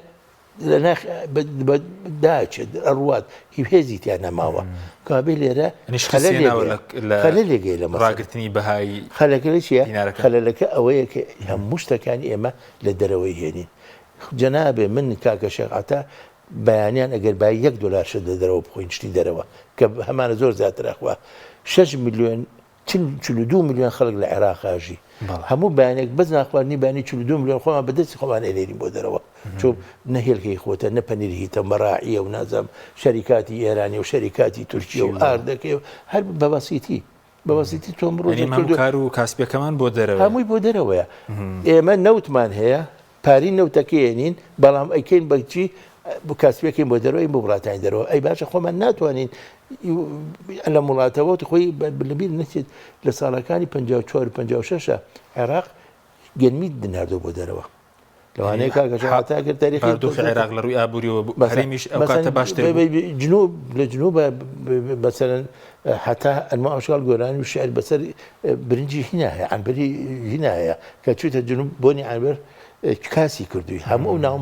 لە ناخ داچێت ئەڕوات هی هێزی تیا نەماوە کابێ لێرە خەلەلێک لە ڕاگرتنی بەهای خەلەکە لە چیە خەلەلەکە ئەوەیە کە هەموو شتەکانی ئێمە لە دەرەوەی هێنین جەنابێ من کاکە شێخ عەتا بەیانیان ئەگەر بای یەک دۆلار شت لە دەرەوە بخۆین شتی دەرەوە کە هەمانە زۆر زیاتر ئەخوا 6 میلیۆن 42 میلیۆن خەڵک لە عێراق ئاژی هەموو بەیانێک بەس ناخواردنی بەیانی 42 میلیۆن خۆمان بە دەستی خۆمان ئەنێرین بۆ دەرەوە چۆ نە هێلکەی خۆتە نە پەنیر هیتە مەراعیە و نازانم شەریکاتی ئێرانی و شەریکاتی تورکیە و ئاردەکەی و هەر بە بەسیتی بە بەسیتی تۆم ڕۆژێک یعنی کردو کار و کاسپیەکەمان بۆ دەرەوەیە هەمووی بۆ دەرەوەیە ئێمە نەوتمان هەیە پارەی نەوتەکەی ئەنین بەڵام ئەیکەین بە چی کاسپیەکەین بۆ دەرەوە بۆ وڵاتانی دەرەوە ئەی باشە خۆمان ناتوانین لەم وڵاتەوە خۆی لەبیر نەچێت لە ساڵەکانی 54 و 56 عێراق گەنمی دناردۆ بۆ دەرەوە لەوانەیە کاکە شێخ عەتا ئەگەر تاریخی بارودۆخی عێراق لە ڕووی ئابووریەوە هەرێمیش ئەو کاتە باشتر بوو. جنوب لە جنوب مەسەلەن حتا ئەنواع ئەشکال گۆرانی و شعر بەسەر برنجی هینا هەیە عەنبەری هینا هەیە کە چوویتە جنوب بۆنی عەنبەر کاسی کردووی هەموو ئەو ناو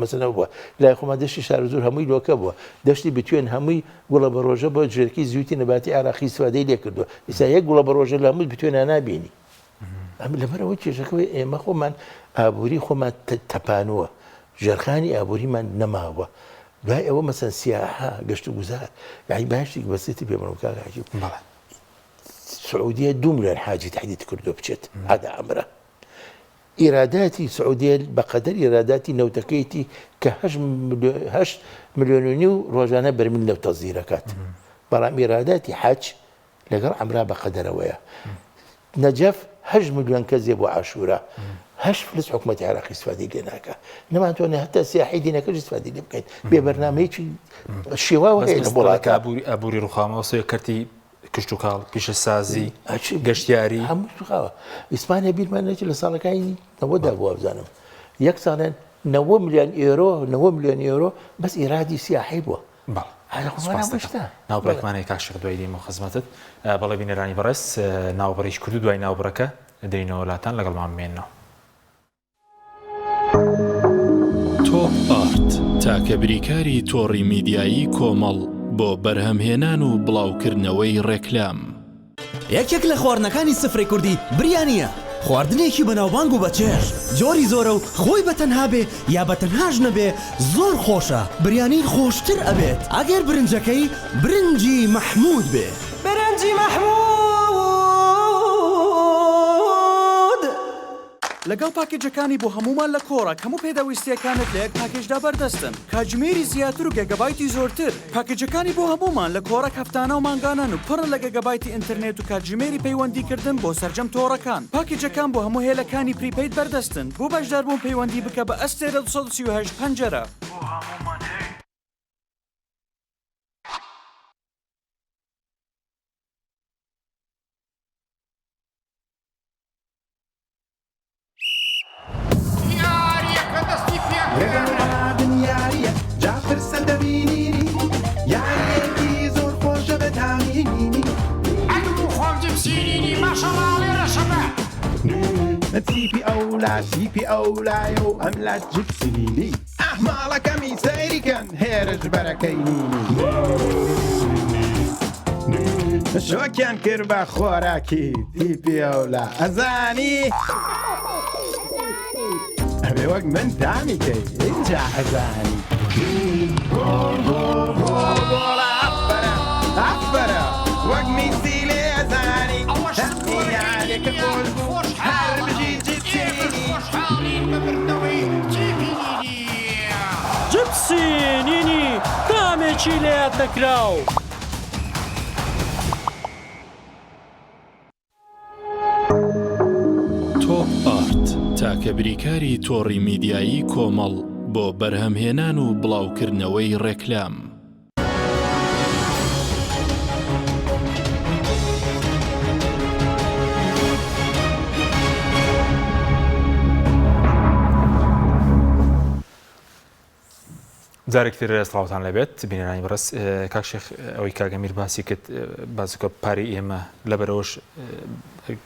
مەسەلە بووە لای خۆمان دەشتی شارەزوور هەمووی لۆکە بووە دەشتی بتوێن هەمووی گوڵە بە ڕۆژە بۆ ژێرکی زیوتی نەباتی عێراقی ئیستفادەی لێ کردووە ئیستا یەک گوڵە بە ڕۆژە لە هەموو بتوێنا نابینی ئەم لەبەرئەوە کێشەکەوەی ئێمە خۆمان ئابووری خۆمان تەپانووە ژێرخانی ئابووریمان نەماوە دوای ئەوە مەسەن سیاحە گەشت و گوزار یعنی باشێک بەسیتی پێ بڵێم کاک حاجی بەڵێ سعودیە دو ملیۆن حاجی تهدید کردو بچێت ئەدا ئەمرە ئیراداتی سعودیە بەقەدەر ئیراداتی نەوتەکەیتی کە هەشت ملیۆن و نیو ڕۆژانە بەرمیل نەوت تەزیرەکات بەڵام ئیراداتی حەج لەگەڵ عەمرا بەقەدەرەوەیە. نەجەف هەشت ملیۆن کەس دێ بۆ عاشورا. هەشت فلس حکومەتی عێراق ئیستفادەی لێ ناکا. نەمانتوانی هەتا سیاحی دینەکەش ئیستفادەی لێ بکەین. بێ بەرنامەیەکی شێواو هەیە لە وڵاتە. ئابووری ڕووخاوە سێ کەرتی کشتوکاڵ، پیشەسازی، گەشتیاری. هەمووی ڕووخاوە. ئیسپانیا بیرمان نەچێت لە ساڵەکانی نەوەدا بوو وابزانم. یەک ساڵیان نەوە ملیۆن ئێرۆ، نەوە ملیۆن ئێرۆ بەس ئیرادی سیاحی بووە. بەڵێ سوپاس دەکەم. ناوبڕێکمان هەیە کاک شێخ دوای دێمەوە خزمەتت. بەڵێ بینەرانی بەڕێز ناوبڕیش کرد و دوای ناوبڕەکە دێینەوە لاتان لەگەڵمان بمێننەوە. تۆپ ئارت تاکە بریکاری تۆڕی میدیایی کۆمەڵ بۆ بەرهەمهێنان و بڵاوکردنەوەی ڕێکلام. یەکێک لە خواردنەکانی سفرەی کوردی بریانییە، خواردنێکی بەناوبانگ و بەچێژ، جۆری زۆرە و خۆی بە تەنها بێ یا بە تەنهاش نەبێ زۆر خۆشە، بریانی خۆشتر ئەبێت ئەگەر برنجەکەی برنجی مەحموود بێ. برنجی مەحموود. لەگەڵ پاکێجەکانی بۆ هەموومان لە کۆڕەک هەموو پێداویستییەکانت لە یەک پاکێجدا بەردەستن، کاتژمێری زیاتر و گێگابایتی زۆرتر. پاکێجەکانی بۆ هەموومان لە کۆڕەک هەفتانە و مانگانەن و پڕن لە گێگابایتی ئینتەرنێت و کاتژمێری پەیوەندیکردن بۆ سەرجەم تۆڕەکان. پاکێجەکان بۆ هەموو هێلەکانی prepaid بەردەستن. بۆ بەشداربوون پەیوەندی بکە بە ئەستێرە 238 پەنجەرە. بۆ هەموومان هەیە. یاریەکە دەستی پێکرد. یاریە جا پرسە دەبینینی یاریەکی زۆر خۆشە بە تامینینی. ئەی بوو خۆم جپسینینی ماشەڵا ئەڵێ ڕەشەبە. تیپی ئەولا تیپی ئەولایە و ئەملا جپسینینی. ئاه ماڵەکەمی سەیری کەن هێرش بەرەکەی نینی. شۆکیان کرد بە خۆراکی تیپی ئەولا ئەزانی ئەبێ وەک من تامی کەی ئینجا ئەزانی. گۆڵ گۆڵ گۆڵ گۆڵە ئەفەرە ئەفەرە وەک میسی لێ ئەزانی. ئەوەش یاریەکە خۆش بوو هەر بژی جپسی خۆشحاڵین بە بردنەوەی تیپی نینی. جپسی نینی تامێکی لەیاد نەکراو. تۆپ ئارت، تاکە بریکاری تۆڕی میدیایی کۆمەڵ بۆ بەرهەمهێنان و بڵاوکردنەوەی ڕێکلام. جارێکی تر سڵاوتان لێبێت بینەرانی بەڕێز کاک شێخ ئەوەی کاک ئەمیر باسی کرد باسەکە پارەی ئێمە لەبەرەوەش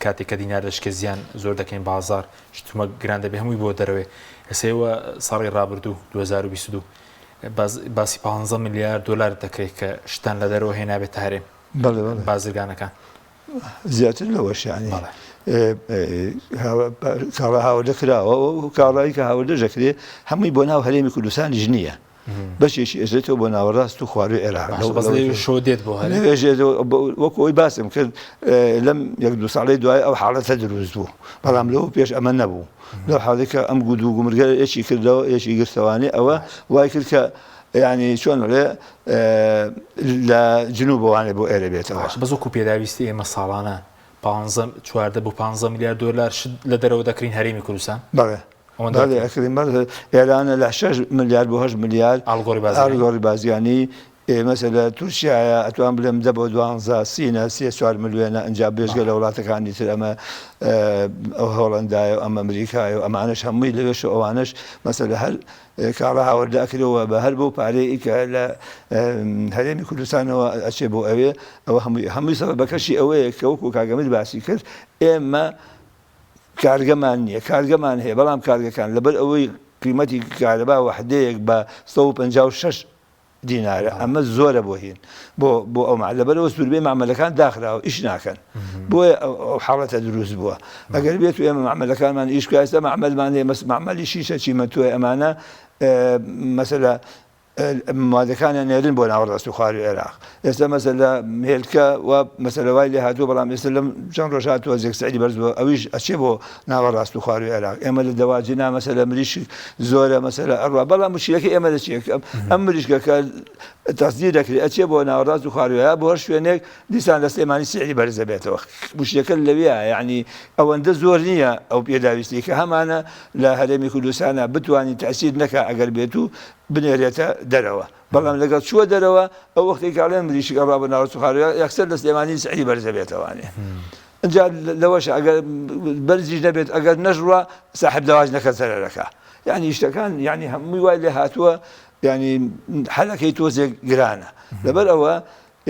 کاتێک کە دینار دەشکێ زیان زۆر دەکەین بازار شتومە گران دەبێ هەمووی بۆ دەرەوەی ئێسەوە ساڵی ڕابردوو 2022 باسی 15 ملیار دلار دەکرێت کە شتان لە دەرەوە هێنابێت هەرێم بازرگانەکان زیاتر لەوەش یانی کاڵا هاوردە کراوە و کاڵایی کە هاوردەش دەکرێ هەمووی بۆ ناو هەرێمی کوردستانیش نییە بەشێکی ئێزێتەوە بۆ ناوەڕاست و خواروی عێراق شۆ دێت بۆ وەکو ئەوی باسم کرد لەم یەک دو ساڵی دوای ئەو حاڵەتە دروست بوو بەڵام لەو پێش ئەمە نەبوو لەو حاڵێکە ئەم گود و گومرگە یەکی کردەوە یەکی گرتەوانێ ئەوە وای کرد کە یانی چۆن ئەڵێ لە جنوبەوانێ بۆ ئێرە بێتەوە. باشە بەس وەکو پێداویستی ئێمە ساڵانە پانزە 14 بۆ پانزە ملیار دۆلار شت لە دەرەوە دەکرین هەرێمی کوردستان؟ بەڵێ ئەوەندە بەڵێ ئەکرین بەڵێ ئێرانە لە 6 ملیار بۆ 8 ملیار ئاڵگۆڕی بازرگانی ئاڵگۆڕی بازرگانی ئێ مەسەلە تورکیایە ئەتوان بڵێم دە بۆ دوانزە سینە سێ چوار ملیۆنە ئینجا بێجگە لە وڵاتەکانی تر ئەمە ئەو هۆڵەندایە و ئەم ئەمریکایە و ئەمانەش هەمووی لەوێش و ئەوانەش مەسەلە هەر کاڵا هاوردە ئەکرێ و بە هەر بەو پارەیەی کە لە هەرێمی کوردستانەوە ئەچێ بۆ ئەوێ ئەوە هەمووی هەمووی سەبەبەکەشی ئەوەیە کە وەکو کاک ئەمیر باسی کرد ئێمە کارگەمان نییە کارگەمان هەیە بەڵام کارگەکان لەبەر ئەوەی قیمەتی کارەبا وەحدەیەک بە 156 دینارە ئەمە زۆرە بۆ هین بۆ بۆ ئەو مع لەبەرەوە زوربەی مەعمەلەکان داخراوە ئیش ناکەن بۆیە ئەو حاڵەتە دروست بووە ئەگەر بێت و ئێمە مەعمەلەکانمان ئیش بکا ئێستا مەعمەلمان هەیە مەس مەعمەلی شیشە چیمەنتۆی ئەمانە مەسەلە موادەکانیان نێرن بۆ ناوەڕاست و خواروی عێراق ئێستا مەسەلە هێلکە و مەسەلە وای لێ هاتووە بەڵام ئێستا لەم چەند ڕۆژ هاتووە زێک سعری بەرز بووە ئەویش ئەچێ بۆ ناوەڕاست و خواروی عێراق ئێمە لە دەواجنا مەسەلە مریشک زۆرە مەسەلە ئەڕوا بەڵام مشکلەکە ئێمە لە چیە ئەم مریشکە کە تەسدیر دەکرێت ئەچێ بۆ ناوەڕاست و خواروی بۆ هەر شوێنێک دیسان لە سلێمانی سعری بەرز دەبێتەوە مشکلەکە لەوێ یعنی ئەوەندە زۆر نییە ئەو پێداویستی کە هەمانە لە هەرێمی کوردستانە بتوانین تەسیر نەکا ئەگەر بێت و بنێرێتە دەرەوە بەڵام لەگەڵ چووە دەرەوە ئەو وەختێک کاڵێن مریشک ئەڕوا بۆ ناوەڕاست و خواروی یەکسەر لە سلێمانی سعری بەرز دەبێتەوانێ ئینجا لەوەش ئەگەر بەرزیش نەبێت ئەگەر نەشڕوا ساحب دەواج نەکە زەرەرەکە یعنی شتەکان یعنی هەمووی وای لێ هاتووە یعنی حەلەکەی تۆزێک گرانە لەبەر ئەوە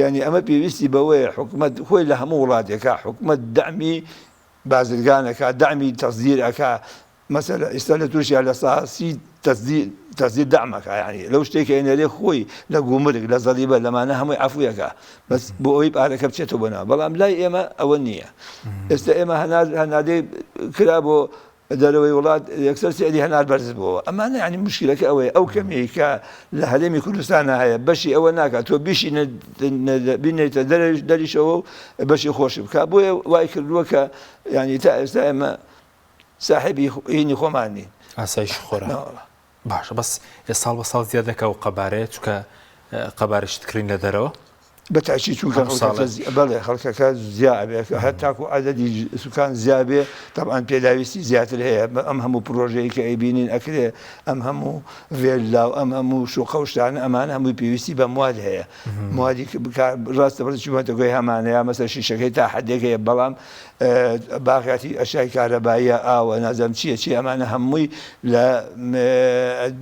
یعنی ئەمە پێویستی بەوەیە حکومەت خۆی لە هەموو وڵاتێکا حکومەت دەعمی بازرگانەکە دەعمی تەسدیر ئەکا مەسەلە ئیستا لە تورکیا لە ساسی تەسدیر تەسدیر دەعم ئەکا یعنی لەو شتێک کە ئەینێرێ خۆی لە گومرگ لە زەریبە لەمانە هەمووی عەفوی ئەکا بەس بۆ ئەوەی پارەکە بچێتەوە بۆ ناو بەڵام لای ئێمە ئەوە نییە ئێستا ئێمە هەنار هەنادەی کرا بۆ دەرەوەی وڵات یەکسەر سعری هەنار بەرز بووەوە ئەمانە یعنی مشکلەکە ئەوەیە ئەو کەمیەی کە لە هەرێمی کوردستانە هەیە بەشی ئەوە ناکات تۆ بیشی بینێتە دەریشەوە و بەشی خۆشی بکە بۆیە وای کردووە کە یعنی تا ئێستا ئێمە ساحێبی هینی خۆمان نین. ئاسایشی خۆراک باشە بەس ساڵ بە ساڵ زیاد دەکا و قەبارەیە چونکە قەبارەی شت کڕین لە دەرەوە. بە تاکید چونکە خەڵکەکە بەڵێ خەڵکەکە زیا ئەبێ هەر تاکو عەدەدی سوکان زیا بێ تەبعەن پێداویستی زیاتر هەیە ئەم هەموو پرۆژەیە کە ئەیبینین ئەکرێ ئەم هەموو ڤێلا و ئەم هەموو شوقە و شتانە ئەمانە هەمووی پێویستی بە مواد هەیە موادی ڕاستە بەڵێ چیمەنتۆکەی هەمانە یا مەسەر شیشەکەی تا حدێک هەیە بەڵام باقیاتی ئەشیای کارەباییە ئاوە نازانم چییە چی ئەمانە هەمووی لە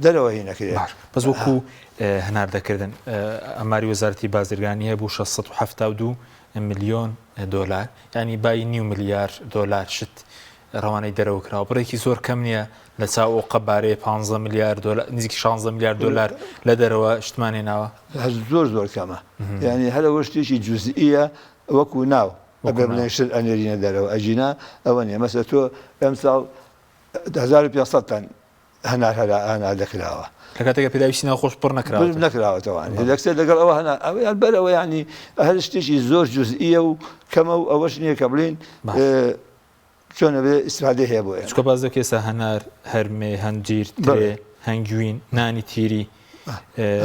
دەرەوە هی نەکرێت. باش بەس وەکو هەناردەکردن ئاماری وەزارەتی بازرگانی هەبوو 672 ملیۆن دۆلار یعنی بای نیو ملیار دۆلار شت ڕەوانەی دەرەوە کراوە بڕێکی زۆر کەم نییە لە چاو ئەو قەبارەیە 15 ملیار دۆلار نزیکی 16 ملیار دۆلار لە دەرەوە شتمان هێناوە زۆر زۆر کەمە یعنی هەر ئەوە شتێکی جوزئیە وەکو ناو ئەگەر بڵێن شت ئەنێرینە دەرەوە ئەگینا ئەوە نیە مەسە تۆ ئەمساڵ 1500 تەن هەنار هەرا هەناردە کراوە. لە کاتێکا پێداویستی ناوخۆش پڕ نەکراوەتەوە. پڕ نەکراوەتەوە لەکسەر لەگەڵ ئەوە هەنا ئەویان بەر ئەوە یانی هەر شتێکی زۆر جوزئیە و کەمە و ئەوەش نییە کە بڵێین چۆن ئەبێ ئیسفادەی هەیە بۆ ئێمە. چونکە باس دەکەی ئێستا هەنار، هەرمێ، هەنجیر، ترێ، هەنگوین، نانی تیری.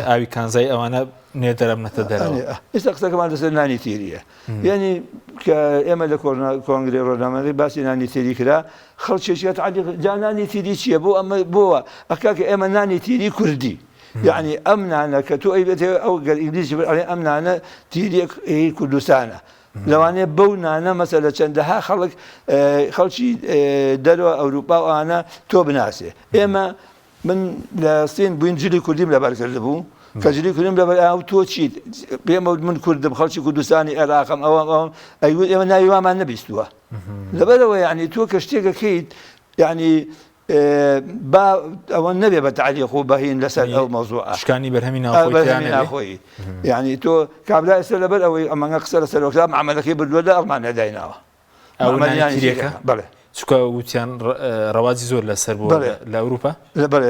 ئاوی کانزای ئەوانە نێردەرەبنەتە دەرەوە. ئێستا قسەکەمان لەسەر نانی تیریە یعنی کە ئێمە لە کۆنگرەی ڕۆژنامەنووسی باسی نانی تیری کرا خەڵکێکی تعلیق جا نانی تیری چییە بۆ ئەمە بۆوە ئەکا کە ئێمە نانی تیری کوردی یعنی ئەم نانە کە تۆ ئەیبێت ئەو گەر ئینگلیزی ئەڵێ ئەم نانە تیریەک کوردستانە لەوانەیە بەو نانە مەسەلە چەندەها خەڵک خەڵکی دەرەوە ئەوروپا و ئەوانە تۆ بناسێ ئێمە من لە سین بووین جلی کوردیم لەبەر کردبوو کە جلی کوردیم لەبەر ئاو تۆ چیت پێم وت من کوردم خەڵکی کوردستانی عێراقم ئەوە ئەوم ئەیوت ئێمە ناوی وامان نەبیستووە لەبەرەوە یعنی تۆ کە شتێکەکەیت یعنی با ئەوە نەبێ بە تعلیق و بەهین لەسەر ئەو مەوزوعە شکانی بەرهەمی ناوخۆی بەرهەمی ناوخۆیی یعنی تۆ کابرا ئێستا لەبەر ئەوەی ئەمەنگە قسە لەسەر وەکرا معامەلەکەی بردووە لە ئەڵمانیا دایناوە ئەو نانیتریەکە بەڵێ چونکە وتیان ڕەواجی زۆر لەسەر بووە لە ئەوروپا بەڵێ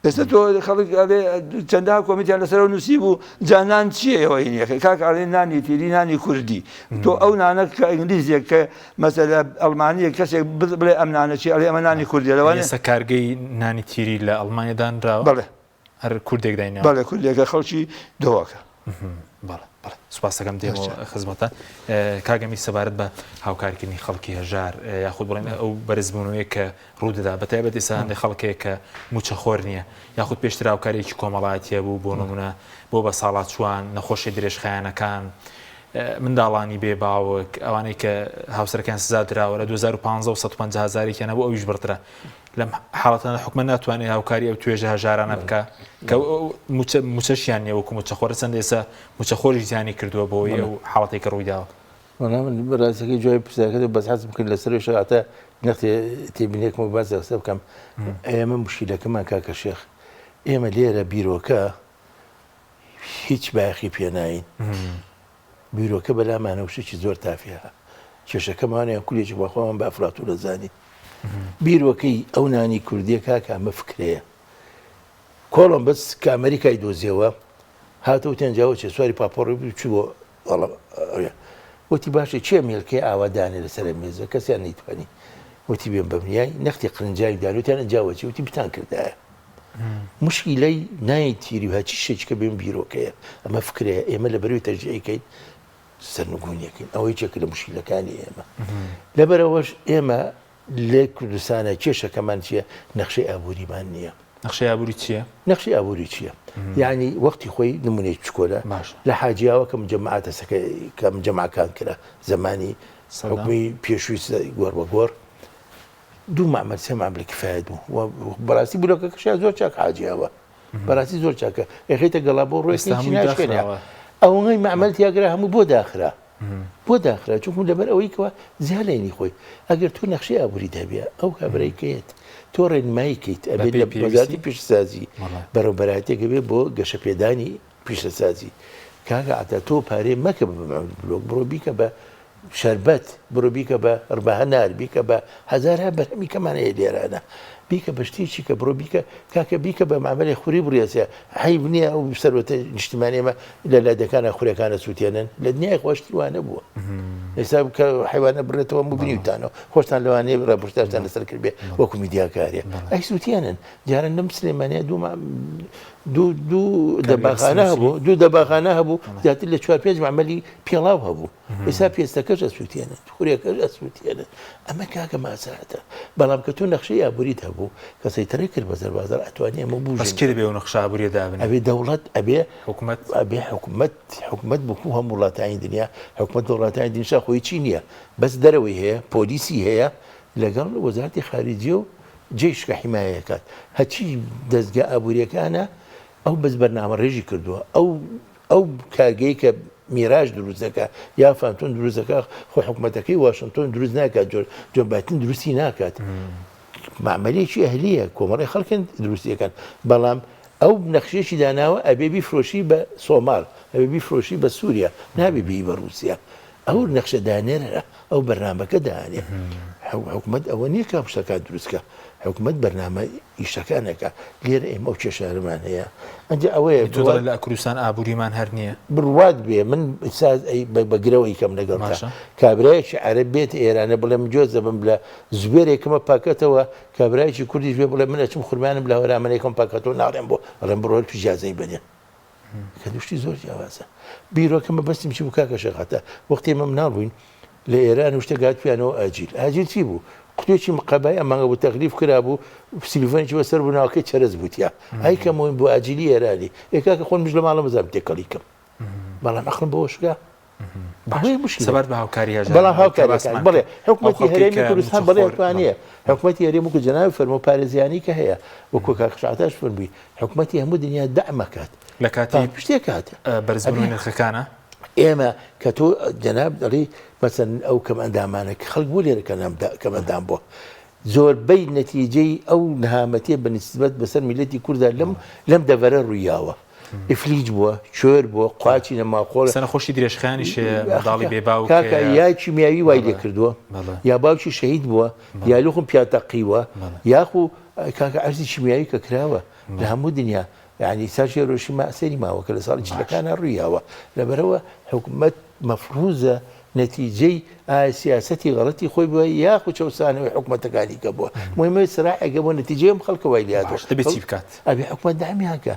ئێستا تۆ خەڵک ئەڵێ چەندەها کۆمیتیان لەسەرەوە نووسی بوو جا نان چییە ئێوە هینیەکە کاک ئەڵێ نانی تیری نانی کوردی تۆ ئەو نانە کە ئینگلیزیەک کە مەسەلە ئەڵمانیە کەسێک بڵێ ئەم نانە چی ئەڵێ ئەمە نانی کوردیە لەوانەیە ئێستا کارگەی نانی تیری لە ئەڵمانیا دانراوە بەڵێ هەر کوردێک دایناوە بەڵێ کوردێکە خەڵکی دهۆکە. بەڵێ بەڵێ سوپاس دەکەم دێمەوە خزمەتان کاک ئەمیر سەبارەت بە هاوکارکردنی خەڵکی هەژار یاخود بڵێن ئەو بەرزبوونەوەیە کە ڕوودەدا بە تایبەت ئێستا هەندێک خەڵکێک کە موچەخۆر نییە یاخود پێشتر هاوکاریەکی کۆمەڵایەتیە بوو بۆ نمونە بۆ بە ساڵاچوان نەخۆشی درێژخایەنەکان منداڵانی بێ باوک ئەوانەی کە هاوسەرەکان سزا دراوە لە 2015 و 150 هزارێکیان هەبوو ئەویش بڕدرا لەم حاڵەتانە حکومەت ناتوانێت هاوکاری ئەو توێژە هەژارانە بکە کە موچەشیان نیە وەکو موچەخۆرە چەند ئێستا موچەخۆری زیانی کردووە بۆی ئەو حاڵەتێک کە ڕوویداوە. وەڵا من ڕاستەکەی جوابی پرسیارەکەت بەس حەزم کرد لەسەر شەرعەتە نەختێ تێبینێکم و باس قسە بکەم ئێمە مشکیلەکەمان کاکە شێخ ئێمە لێرە بیرۆکە هیچ بایەخی پێ ناین بیرۆکە بەلامانەوە شتێکی زۆر تافیە کێشەکەمان یان کولێکی بە خۆمان بە ئەفلاتون دەزانین بیرۆکەی ئەو نانی کوردیە کاکە ئەمە فکرەیە کۆڵۆمبس کە ئەمریکای دۆزیەوە هاتە وتیان جاوە چێ سواری پاپۆڕی بوو چوو بۆ وتی باشە چێ مێلکەی ئاوا دانێ لەسەر مێزە کەسیان نەیتوانی وتی بێن بەمنیای نەختی قرنجاوی دانوتیان ئەنجاوەچی وتی بتان کردایە مشکیلەی نای تیری و هەرچی شتێکی کە بێن بیرۆکەیە ئەمە فکرەیە ئێمە لە بەروی تەرجیعیکەین سەرنگونیەکەین ئەوە یەکێکە لە مشکیلەکانی ئێمە لەبەرەوەش ئێمە لە کوردستانە کێشەکەمان چییە نەخشەی ئابووریمان نییە نەخشەی ئابووری چییە؟ نەخشەی ئابووری چییە؟ یعنی وەختی خۆی نمونەی چکۆلە لە حاجیاوە کە مجەمعاتە سەکە کە مجەمعەکان کرا زمانی حکومی پێشووی گۆڕ بە گۆڕ دوو مەعمەل سێ مەعمەل کفایەت بوو و بەڕاستی بلۆکەکەشیان زۆر چاک حاجیاوە بەڕاستی زۆر چاکە ئەخیتە گەڵا بۆ ڕۆی ئێستا هەمووی ناشکێنە داخراوە. ئەوەی مەعمەل تیاگرا هەموو بۆ داخرا بۆ داخرا چونکو لەبەر ئەوەی کەوا زیالێنی خۆی ئەگەر تۆ نەخشەی ئابووریت هەبێ ئەو کابرای کەیت تۆ ڕێنمایی کەیت ئەبێت بەپێی لە پێویستی؟ وەزارەتی پیشەسازی بەڵێ. بەڕێوەبەرایەتیەک هەبێ بۆ گەشەپێدانی پیشەسازی کاکە عەتا تۆ پارەی مەکە بە مەعمەل بلۆک بڕۆ بیکە بە شەربەت بڕۆ بیکە بە ڕبە هەنار بیکە بە هەزارها بەرهەمی کەمان هەیە لێرانە بیکە بە شتێکی کە بڕۆ بیکە کاکە بیکە بە مامەلێ خوری بڕێسێ حەیف نییە ئەو سەروەتە نیشتمانیەمە لە لادەکانە خورەکانە سووتێنن لە دنیای خۆشتر وانە بووە ئێستا کە حیوانە بڕێتەوە مبینیتانەوە خۆشتان لەوانەیە ڕاپۆرتاژتان لەسەر کردبێ وەکو میدیاکاریە ئەی سووتێنن جاران لەم سلێمانیا دوو دوو دوو دەباخانە هەبوو دوو دەباخانە هەبوو زیاتر لە چوار پێنج معمەلی پێڵاو هەبوو ئێستا پێستەکەش ئەسووتێنن خورێکەش ئەسووتێنن ئەمە کاکە ماساتە بەڵام کە تۆ نەخشەی ئابووریت هەبوو کە سەیتەرەی کرد بەسەر بازاڕ ئەتوانی ئەمە بەس بوژێنی کێ دەبێ ئەو نەخشە ئابووریە دابنێ؟ ئەبێ دەوڵەت ئەبێ حکومەت؟ ئەبێ حکومەت حکومەت وەکوو هەموو وڵاتانی دنیا حکومەت لە وڵاتانی دنیشا خۆی چی نییە بەس دەرەوەی هەیە پۆلیسی هەیە لەگەڵ وەزارەتی خارجیە و جەیش کە حیمایە کات هەرچی دەزگا ئابووریەکانە ئەو بەس بەرنامەڕێژی کردووە ئەو ئەو کارگەی کە میراج دروست دەکا یا فانتۆن دروست دەکا خۆ حکومەتەکەی واشنتۆن دروست ناکات جۆر جۆن بایتن دروستی ناکات معمەلێکی ئەهلیە کۆمەڵی خەڵکن دروستیەکەن بەڵام ئەو نەخشێکی داناوە ئەبێ بیفرۆشی بە سۆمال ئەبێ بیفرۆشی بە سووریا نابێ بی بە رووسیا ئەو نەخشە دانێرە ئەو بەرنامەکە دانێ. حکومەت ئەوە نییە کە شتەکان دروست کە حکومەت بەرنامە ئیشەکان ئەکا لێرە ئێمە ئەو کێشانەمان هەیە ئەنجا ئەوەیە تۆ دەڵێ لە کوردستان ئابووریمان هەر نییە بڕوات بێ من ساز ئەی بە گرەوە ئیکەم لەگەڵ باشە. کابرایەکی عەرەب بێت ئێرانە بڵێ من جۆز دەبم لە زوبێرێکمە پاکەتەوە کابرایەکی کوردیش بێ بڵێ من ئەچم خورمانم لە هەورامەنێکم پاکەتەوە ناڵێم بۆ ئەڵێم بڕۆ تو ئیجازەی بەنێ کە دوو شتی زۆر جیاوازە. بیرۆکە مەبەستم چی بوو کاکە شێخ عەتا وەختی ئێمە مناڵ بووین لە ئێران و شتێک هاتبوویانەوە ئاجیل ئاجیل چی بوو قوتێکی مقەبای ئەم مانگە بوو تەغلیف کرابوو سیلڤەنێکی بەسەر بوو ناوەکەی چەرەس بوو تیا ئای کەم بۆ ئاجیلی ئێرانی ئێ کاکە خۆن مش لە ماڵە مەزانم تێکەڵی کەم بەڵام عەقڵم بەوە شکا ئەوەیە مشکلە. سەبارەت بە هاوکاری هەژاران بەڵام هاوکاریەکان بەڵێ حکومەتی هەرێمی کوردستان بەڵێ توانیە حکومەتی هەرێم وەکو جەنابی فەرموو پارێزیانی کە هەیە وەکو کاک شعتاش فەرمووی حکومەتی هەموو دنیا دەعمەکات لە کاتی پشتێ کات بەرزبوونەوەی نرخەکانە ئێمە کە تۆ جەناب دەڵی مەسەن ئەو کەم ئەندامانە کە خەڵک بۆ لێرە کەم ئەندام بووە زۆربەی نەتیجەی ئەو نەهامەتیە بە نیسبەت بەسەر میللەتی کوردا لەم لەم دەڤەرە ڕوویاوە. ئیفلیج بووە، کوێر بووە، قاچی نەما، قۆڵ. ئێستا نەخۆشی درێژخایەنیش هەیە، منداڵی بێ باوک کاکە هەیە. یا کیمیاوی وای لێ کردووە، یا باوکی شەهید بووە، یا لوخم پیا تەقیوە، یاخو کاکە عەرزی کیمیاوی کە کراوە لە هەموو دنیا یانی ساش هێرۆشیما سەیری ماوە کە لە ساڵی چلەکانا ڕووی یاوە. لەبەرئەوە حکومەت مەفروزە نەتیجەی ئایا سیاسەتی غەڵەتی خۆی بووە یاخود چەوسانەوەی حکومەتەکانی کە بووە مهمە سراعێکە بۆ نەتیجەی ئەم خەڵکە وای لێهاتووە. باش دەبێت چی بکات؟ ئەبێ حکومەت دەعمیان کە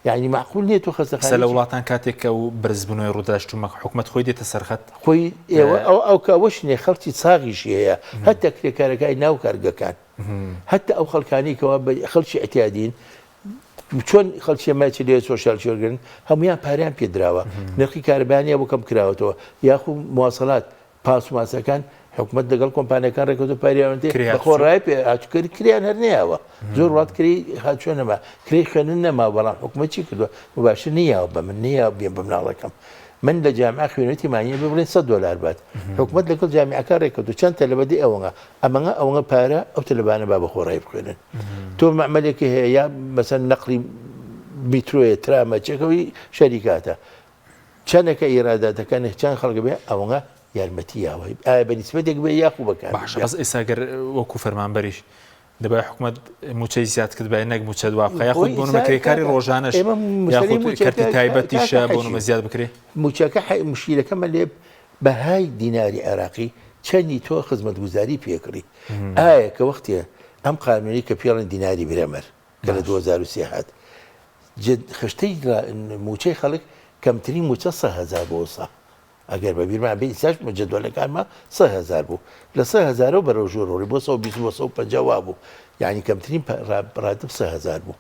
یعنی مەعقول نییە تۆ خەستەخانەیەکی. سە لە وڵاتان کاتێک کە ئەو بەرزبوونەوەی ڕوودەدا شتومەک حکومەت خۆی دێتە سەر خەت. خۆی ئێوە ئەو ئەو کە ئەوەش نییە خەڵکی ساغیشی هەیە هەتا کرێکارەکانی ناو کارگەکان هەتا ئەو خەڵکانەی کەوا خەڵکی ئیعتیادین چۆن خەڵکی ئێمە چ لێ سۆشیال چێرگرن هەمویان پاریان پێدراوە نرخی کارەبایان یا بۆ کەم کراوەتەوە یاخو مواصلات پاس و ماسەکان حکومت لەگەڵ کۆمپانیەکان ڕێکەوتو پاریانەتی بەخۆڕای پێ هاتوکرد کریان هەر نەیاوە زۆر وڵات کری هاتووە نەما کری خوێندن نەما بەڵام حکومت چی کردووە مباشر نییە بە من نییە بێم بە مناڵەکەم من لە جامعە خوێنێتی مانیە بڵێن 100 دلار بات حکومت لەگەڵ جامیعەکە ڕێکەوتو چەند تەلەبە دێ ئەوەنگە ئەمەنگە ئەوەنگە پارە ئەو تەلەبانە با بەخۆڕای بخوێنن تۆ مەعمەلێکی هەیە یا مەسەن نەقلی میترۆیە ترامە چێکەوەی شەریکاتە چەندەکە ئیراداتەکان چەند خەڵک بێ ئەوەنگە یارمەتی یاوە ئایا بە نیسبەتێک بێ یاخو بەکار باشە بەس ئێستا گەر وەکو فەرمانبەریش دەبای حکومەت موچەی زیاد کردبای نەک موچە دوا بخا یاخود بۆ نمونە کرێکاری ڕۆژانەش یاخود کەرتی تایبەتیشە بۆ نمونە زیاد بکرێ موچەکە مشکیلەکەمە لێ بەهای دیناری عێراقی چەندی تۆ خزمەتگوزاری پێکڕی ئایا کە وەختێ ئەم قانونەی کە پێڵێن دیناری برێمەر کە لە 2003 هات جد خشتەی موچەی خەڵک کەمترین موچە 3000 بۆ سا ئەگەر بە بیرمان بێ ئیساش جەدوەلەکانما 3000 بوو لە 3000 بەرەو ژۆر ڕۆی بۆ 120 بۆ 150 وا بوو یعنی کەمترین ڕاتب 3000 بوو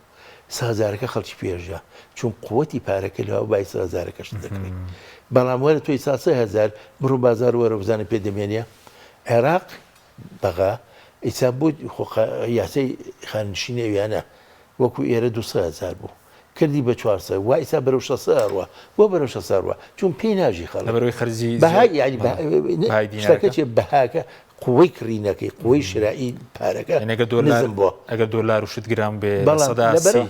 سە هەزارەکە خەڵکی پێ ژیا چون قوتی پارەکە لەوە بای سە هەزارەکەشت دەکڕی بەڵام وەرە تۆی سا 3000 بڕۆ بازار وەرە بزانە پێ دەمێنە عێراق بەغا ئیسا بۆ یاسای خانشینی ئەویانە وەکو ئێرە 200 هەزار بوو کردی بە 400 وا ئیسا بەرەو 600 ئەڕوا بۆ بەرەو 600 ئەڕوا چون پێی ناژی خەڵک لەبەرەوەی خەرجی بەهای یعنی شتەکە چیە بەهاکە قوەی کڕینەکەی قوەی شرائی پارەکە نزم بووە. ئەگەر دۆلار و شت گران بێ بەڵام 30% لەبەرەوە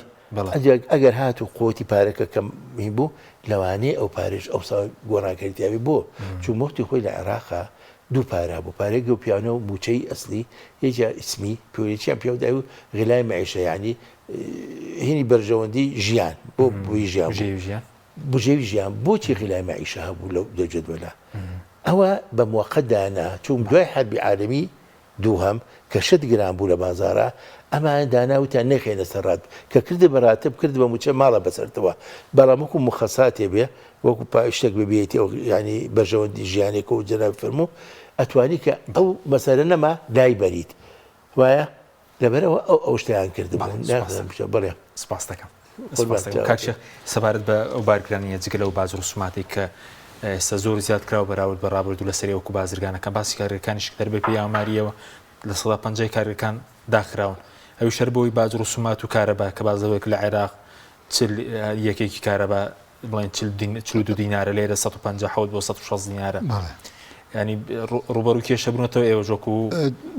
ئەگەر هاتوو قوتی پارەکە کەم هین بوو لەوانەیە ئەو پارەیش ئەوسا گۆڕانکاری تیا بێ بۆ چون وەختی خۆی لە عێراقا دوو پارە هەبوو پارەی گەو پیاونە و مووچەی ئەسلی یەکیان ئیسمی پێوەیەکیان پیاو دای و غلای مەعیشە یعنی هینی بەرژەوەندی ژیان بۆ بۆی ژیان بوو. بژێوی ژیان بۆچی غلای مەعیشە هەبوو لەو جەدوەلە ئەوە بە موەقەت دانا چون دوای حەربی عالەمی دووهەم کە شت گران بوو لە بازارا ئەمانە دانا وتیان نەیخەینە سەر راتب کە کردت بە راتب کردت بە موچە ماڵە بەسەرتەوە بەڵام وەکو موخەساتێ بێ وەکو پا شتێک بێ بێتی ئەو یانی بەرژەوەندی ژیانێکە و جەنابی فەرموو ئەتوانی کە ئەو مەسەلە نەما لای بەریت وایە لەبەرئەوە ئەو ئەو شتەیان کردبوو بەڵێ سوپاس نازانم چۆن بەڵێ. سوپاس دەکەم قوربان سوپاس دەکەم کاک چاوەکەی. شێخ سەبارەت بە ئەو بارگرانییە جگە لەو باج ڕسوماتەی کە ئێستا زۆر زیاد کراوە بەراورد بە ڕابردوو لەسەری وەکو بازرگانەکان باسی کارگەکانیش کرد هەر بەپێی ئامارییەوە 50% کارگەکان داخراون ئەویش هەر بۆی باج ڕسومات و کارەبا کە باس لەوەیە لە عێراق 40 یەکێکی کارەبا بڵێن 42 دینارە لێرە 157 بۆ 160 دینارە ینی ڕوبەرو کێشە بوونەتەوە ئێوە وەکو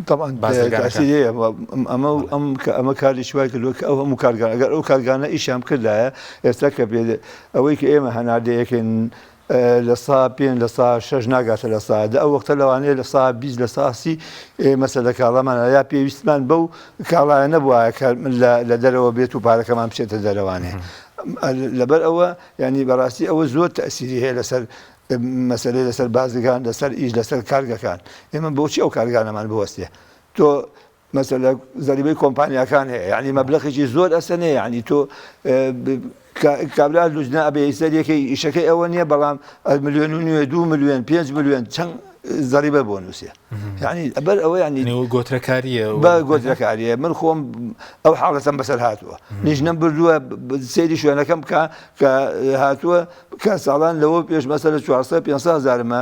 طبعا ئەمە ئەم کە ئەمە کاری وای کردووە کە ئەو هەموو کارگان ئەگەر ئەو کارگانە ئیشیان بکردایە ئێستا کە بێ ئەوەی کە ئێمە هەناردەیەکن 5% 6% ناگاتە 10% ئەو وەختە لەوانەیە 20% 30% مەسەلە کاڵامان یا پێویستمان بەو کاڵایە نەبوایە کە لە دەرەوە بێت و پارەکەمان بچێتە دەرەوانێ لەبەر ئەوە یانی بەڕاستی ئەوە زۆر تەئسیری هەیە لەسەر مەسەلەی لەسەر بازرگان لەسەر ئیش لەسەر کارگەکان ئێمە بۆچی ئەو کارگانەمان بوەستێ تۆ مەسەلە زەریبەی کۆمپانیاکان هەیە یعنی مەبلەخێکی زۆر ئەسەنێ یعنی تۆ کابرا لوجنە ئەبێ سەر یەکەی ئیشەکەی ئەوە نییە بەڵام ملیۆن و نوێ دو ملیۆن 5 ملیۆن چەند زەریبە بۆ نووسێ یعنی ئەبەر ئەوە ینی گۆترەکاریە بە گۆترەکاریە من خۆم ئەو حاڵەتەم بەسەر هاتووە لیژنەم بردووە سەیری شوێنەکەم بکە کە هاتووە کە ساڵان لەوە پێش مەسەلە 400 500 هەزارمە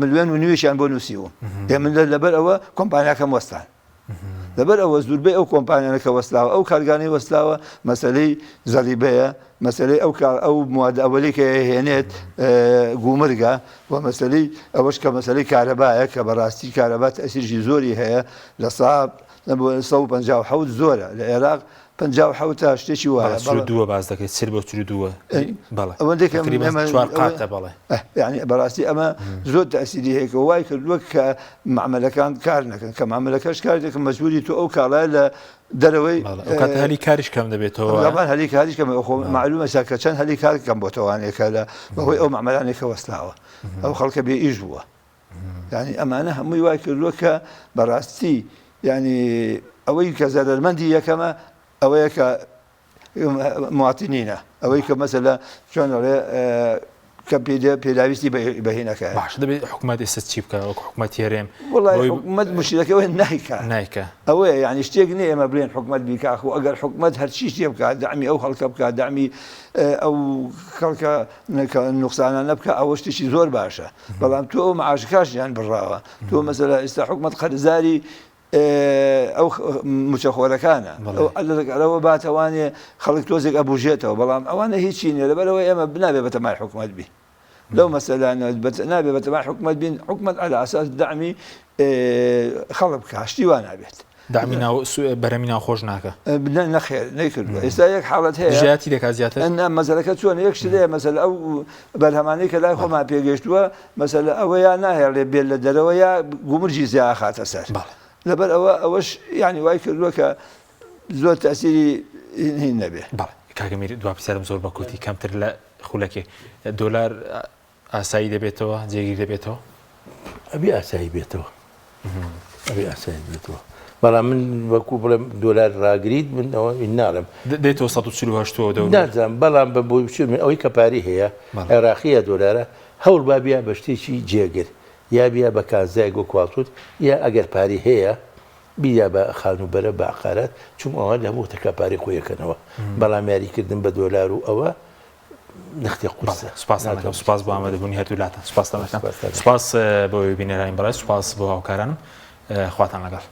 ملیۆن و نوێشیان بۆ نووسیوم ئێ من لەبەر ئەوە کۆمپانیاکەم وەستان لەبەر ئەوە زوربەی ئەو کۆمپانیانە کە وەستاوە ئەو کارگانەی وەستاوە مەسەلەی زەریبەیە مەسەلەی ئەو کار ئەو مواد ئەوەلی کە هێنێت گومرگە و مەسەلەی ئەوەش کە مەسەلەی کارەبایە کە بەڕاستی کارەبا تەئسیرێکی زۆری هەیە لە سا 157 زۆرە لە عێراق 57 تا شتێکی وایە بەڵێ دووە باس دەکەیت چل بۆ چل دووە بەڵێ ئەوەندێک کە تقریبا ئێمە چوار قاتە بەڵێ یعنی بەڕاستی ئەمە زۆر تەئسیری هەیە کە وای کردووە کە مەعمەلەکان کار نەکەن کە مەعمەلەکەش کار دەکەن مەجبوری تۆ ئەو کاڵایە لە دەرەوەی بەڵێ ئەو کاتە هەلی کاریش کەم دەبێتەوە طبعا هەلی کاریش کەم خۆ مەعلومە سا کە چەند هەلی کار کەم بۆتەوانێ کە لە بەهۆی ئەو مەعمەلانێک کە وەستاوە ئەو خەڵکە بێ ئیش بووە یعنی ئەمانە هەمووی وای کردووە کە بەڕاستی یعنی ئەوەی کە زەرەرمەندی یەکەمە ئەوەیە کە مواطنینە ئەوەی کە مەسەلە چۆن ئەڵێ کە پێداویستی بە هینەکە باش دەبێت حکوومەت ئێستا چی بکە وەک حکوومەتی هەرێم وڵی حکوومەت مشکلەکە ئەوەیە نایکا نایکا ئەوەیە یعنی شتێک نییە ئێمە بڵێن حکوومەت بیکا خۆ ئەگەر حکوومەت هەرچی شتێ بکات دەعمی ئەو خەڵکە بکات دەعمی ئەو خەڵکە نوقسانانە بکە ئەوە شتێکی زۆر باشە بەڵام تۆ ئەو معاشەکاشیان بڕاوە تۆ مەسەلە ئێستا حکوومەت قەرزاری ئەو موچەخۆرەکانە ئەو باتەوانێ خەڵک تۆزێک ئەبوژێتەوە بەڵام ئەوانە هیچی نیە لەبەرەوە ئێمە بنابێ بەتەمای حکومەت بین لەو مەسەلانە نابێ بەتەمای حکومەت بین حکومەت على اساس دەعمی خەڵک بکە شتی وا نابێت دەعمی ناو بەرەمی ناوخۆش ناکە نەخێر نەیکردووە ئێستا یەک حاڵەت هەیە دژایەتی دەکات زیاتر نا مەسەلەکە چۆنە یەک شت هەیە مەسەلە ئەو بەرهەمانەی کە لای خۆمان پێگەیشتووە مەسەلە ئەوە یا ناهێڵێ بێت لە دەرەوە یا گومرگی زیا ئەخاتە سەر بەڵێ. لەبەر ئەوە ئەوەش یانی وای کردووە کە زۆر تەئسیری هین نەبێ. بەڵێ کاک ئەمیر دوا پرسیارم زۆر بە کورتی کەمتر لە خولەکێک دۆلار ئاسایی دەبێتەوە جێگیر دەبێتەوە؟ ئەبێ ئاسایی بێتەوە ئەبێ ئاسایی بێتەوە بەڵام من وەکو بڵێم دۆلار ڕاگریت من ئەوە ناڵێم دێتەوە 148 ەوە دەور نازانم بەڵام بە بۆ من ئەوەی کە پارەی هەیە عێراقیە دۆلارە هەوڵ با بیا بە شتێکی جێگر یا بیا بە کانزایەک وەکو ئاڵتون یا ئەگەر پارەی هەیە بیا بە خانووبەرە بە عقارات چون ئەوان لە هەموو وەختێکا پارەی خۆی ئەکەنەوە بەڵام یاریکردن بە دۆلار و ئەوە نەختێ قورسە. سوپاستان دەکەم سوپاس بۆ ئامادەبوونی هەردوو لاتان سوپاستان دەکەم سوپاس بۆ بینەرانی بەڕێز سوپاس بۆ هاوکارانم خواتان لەگەڵ.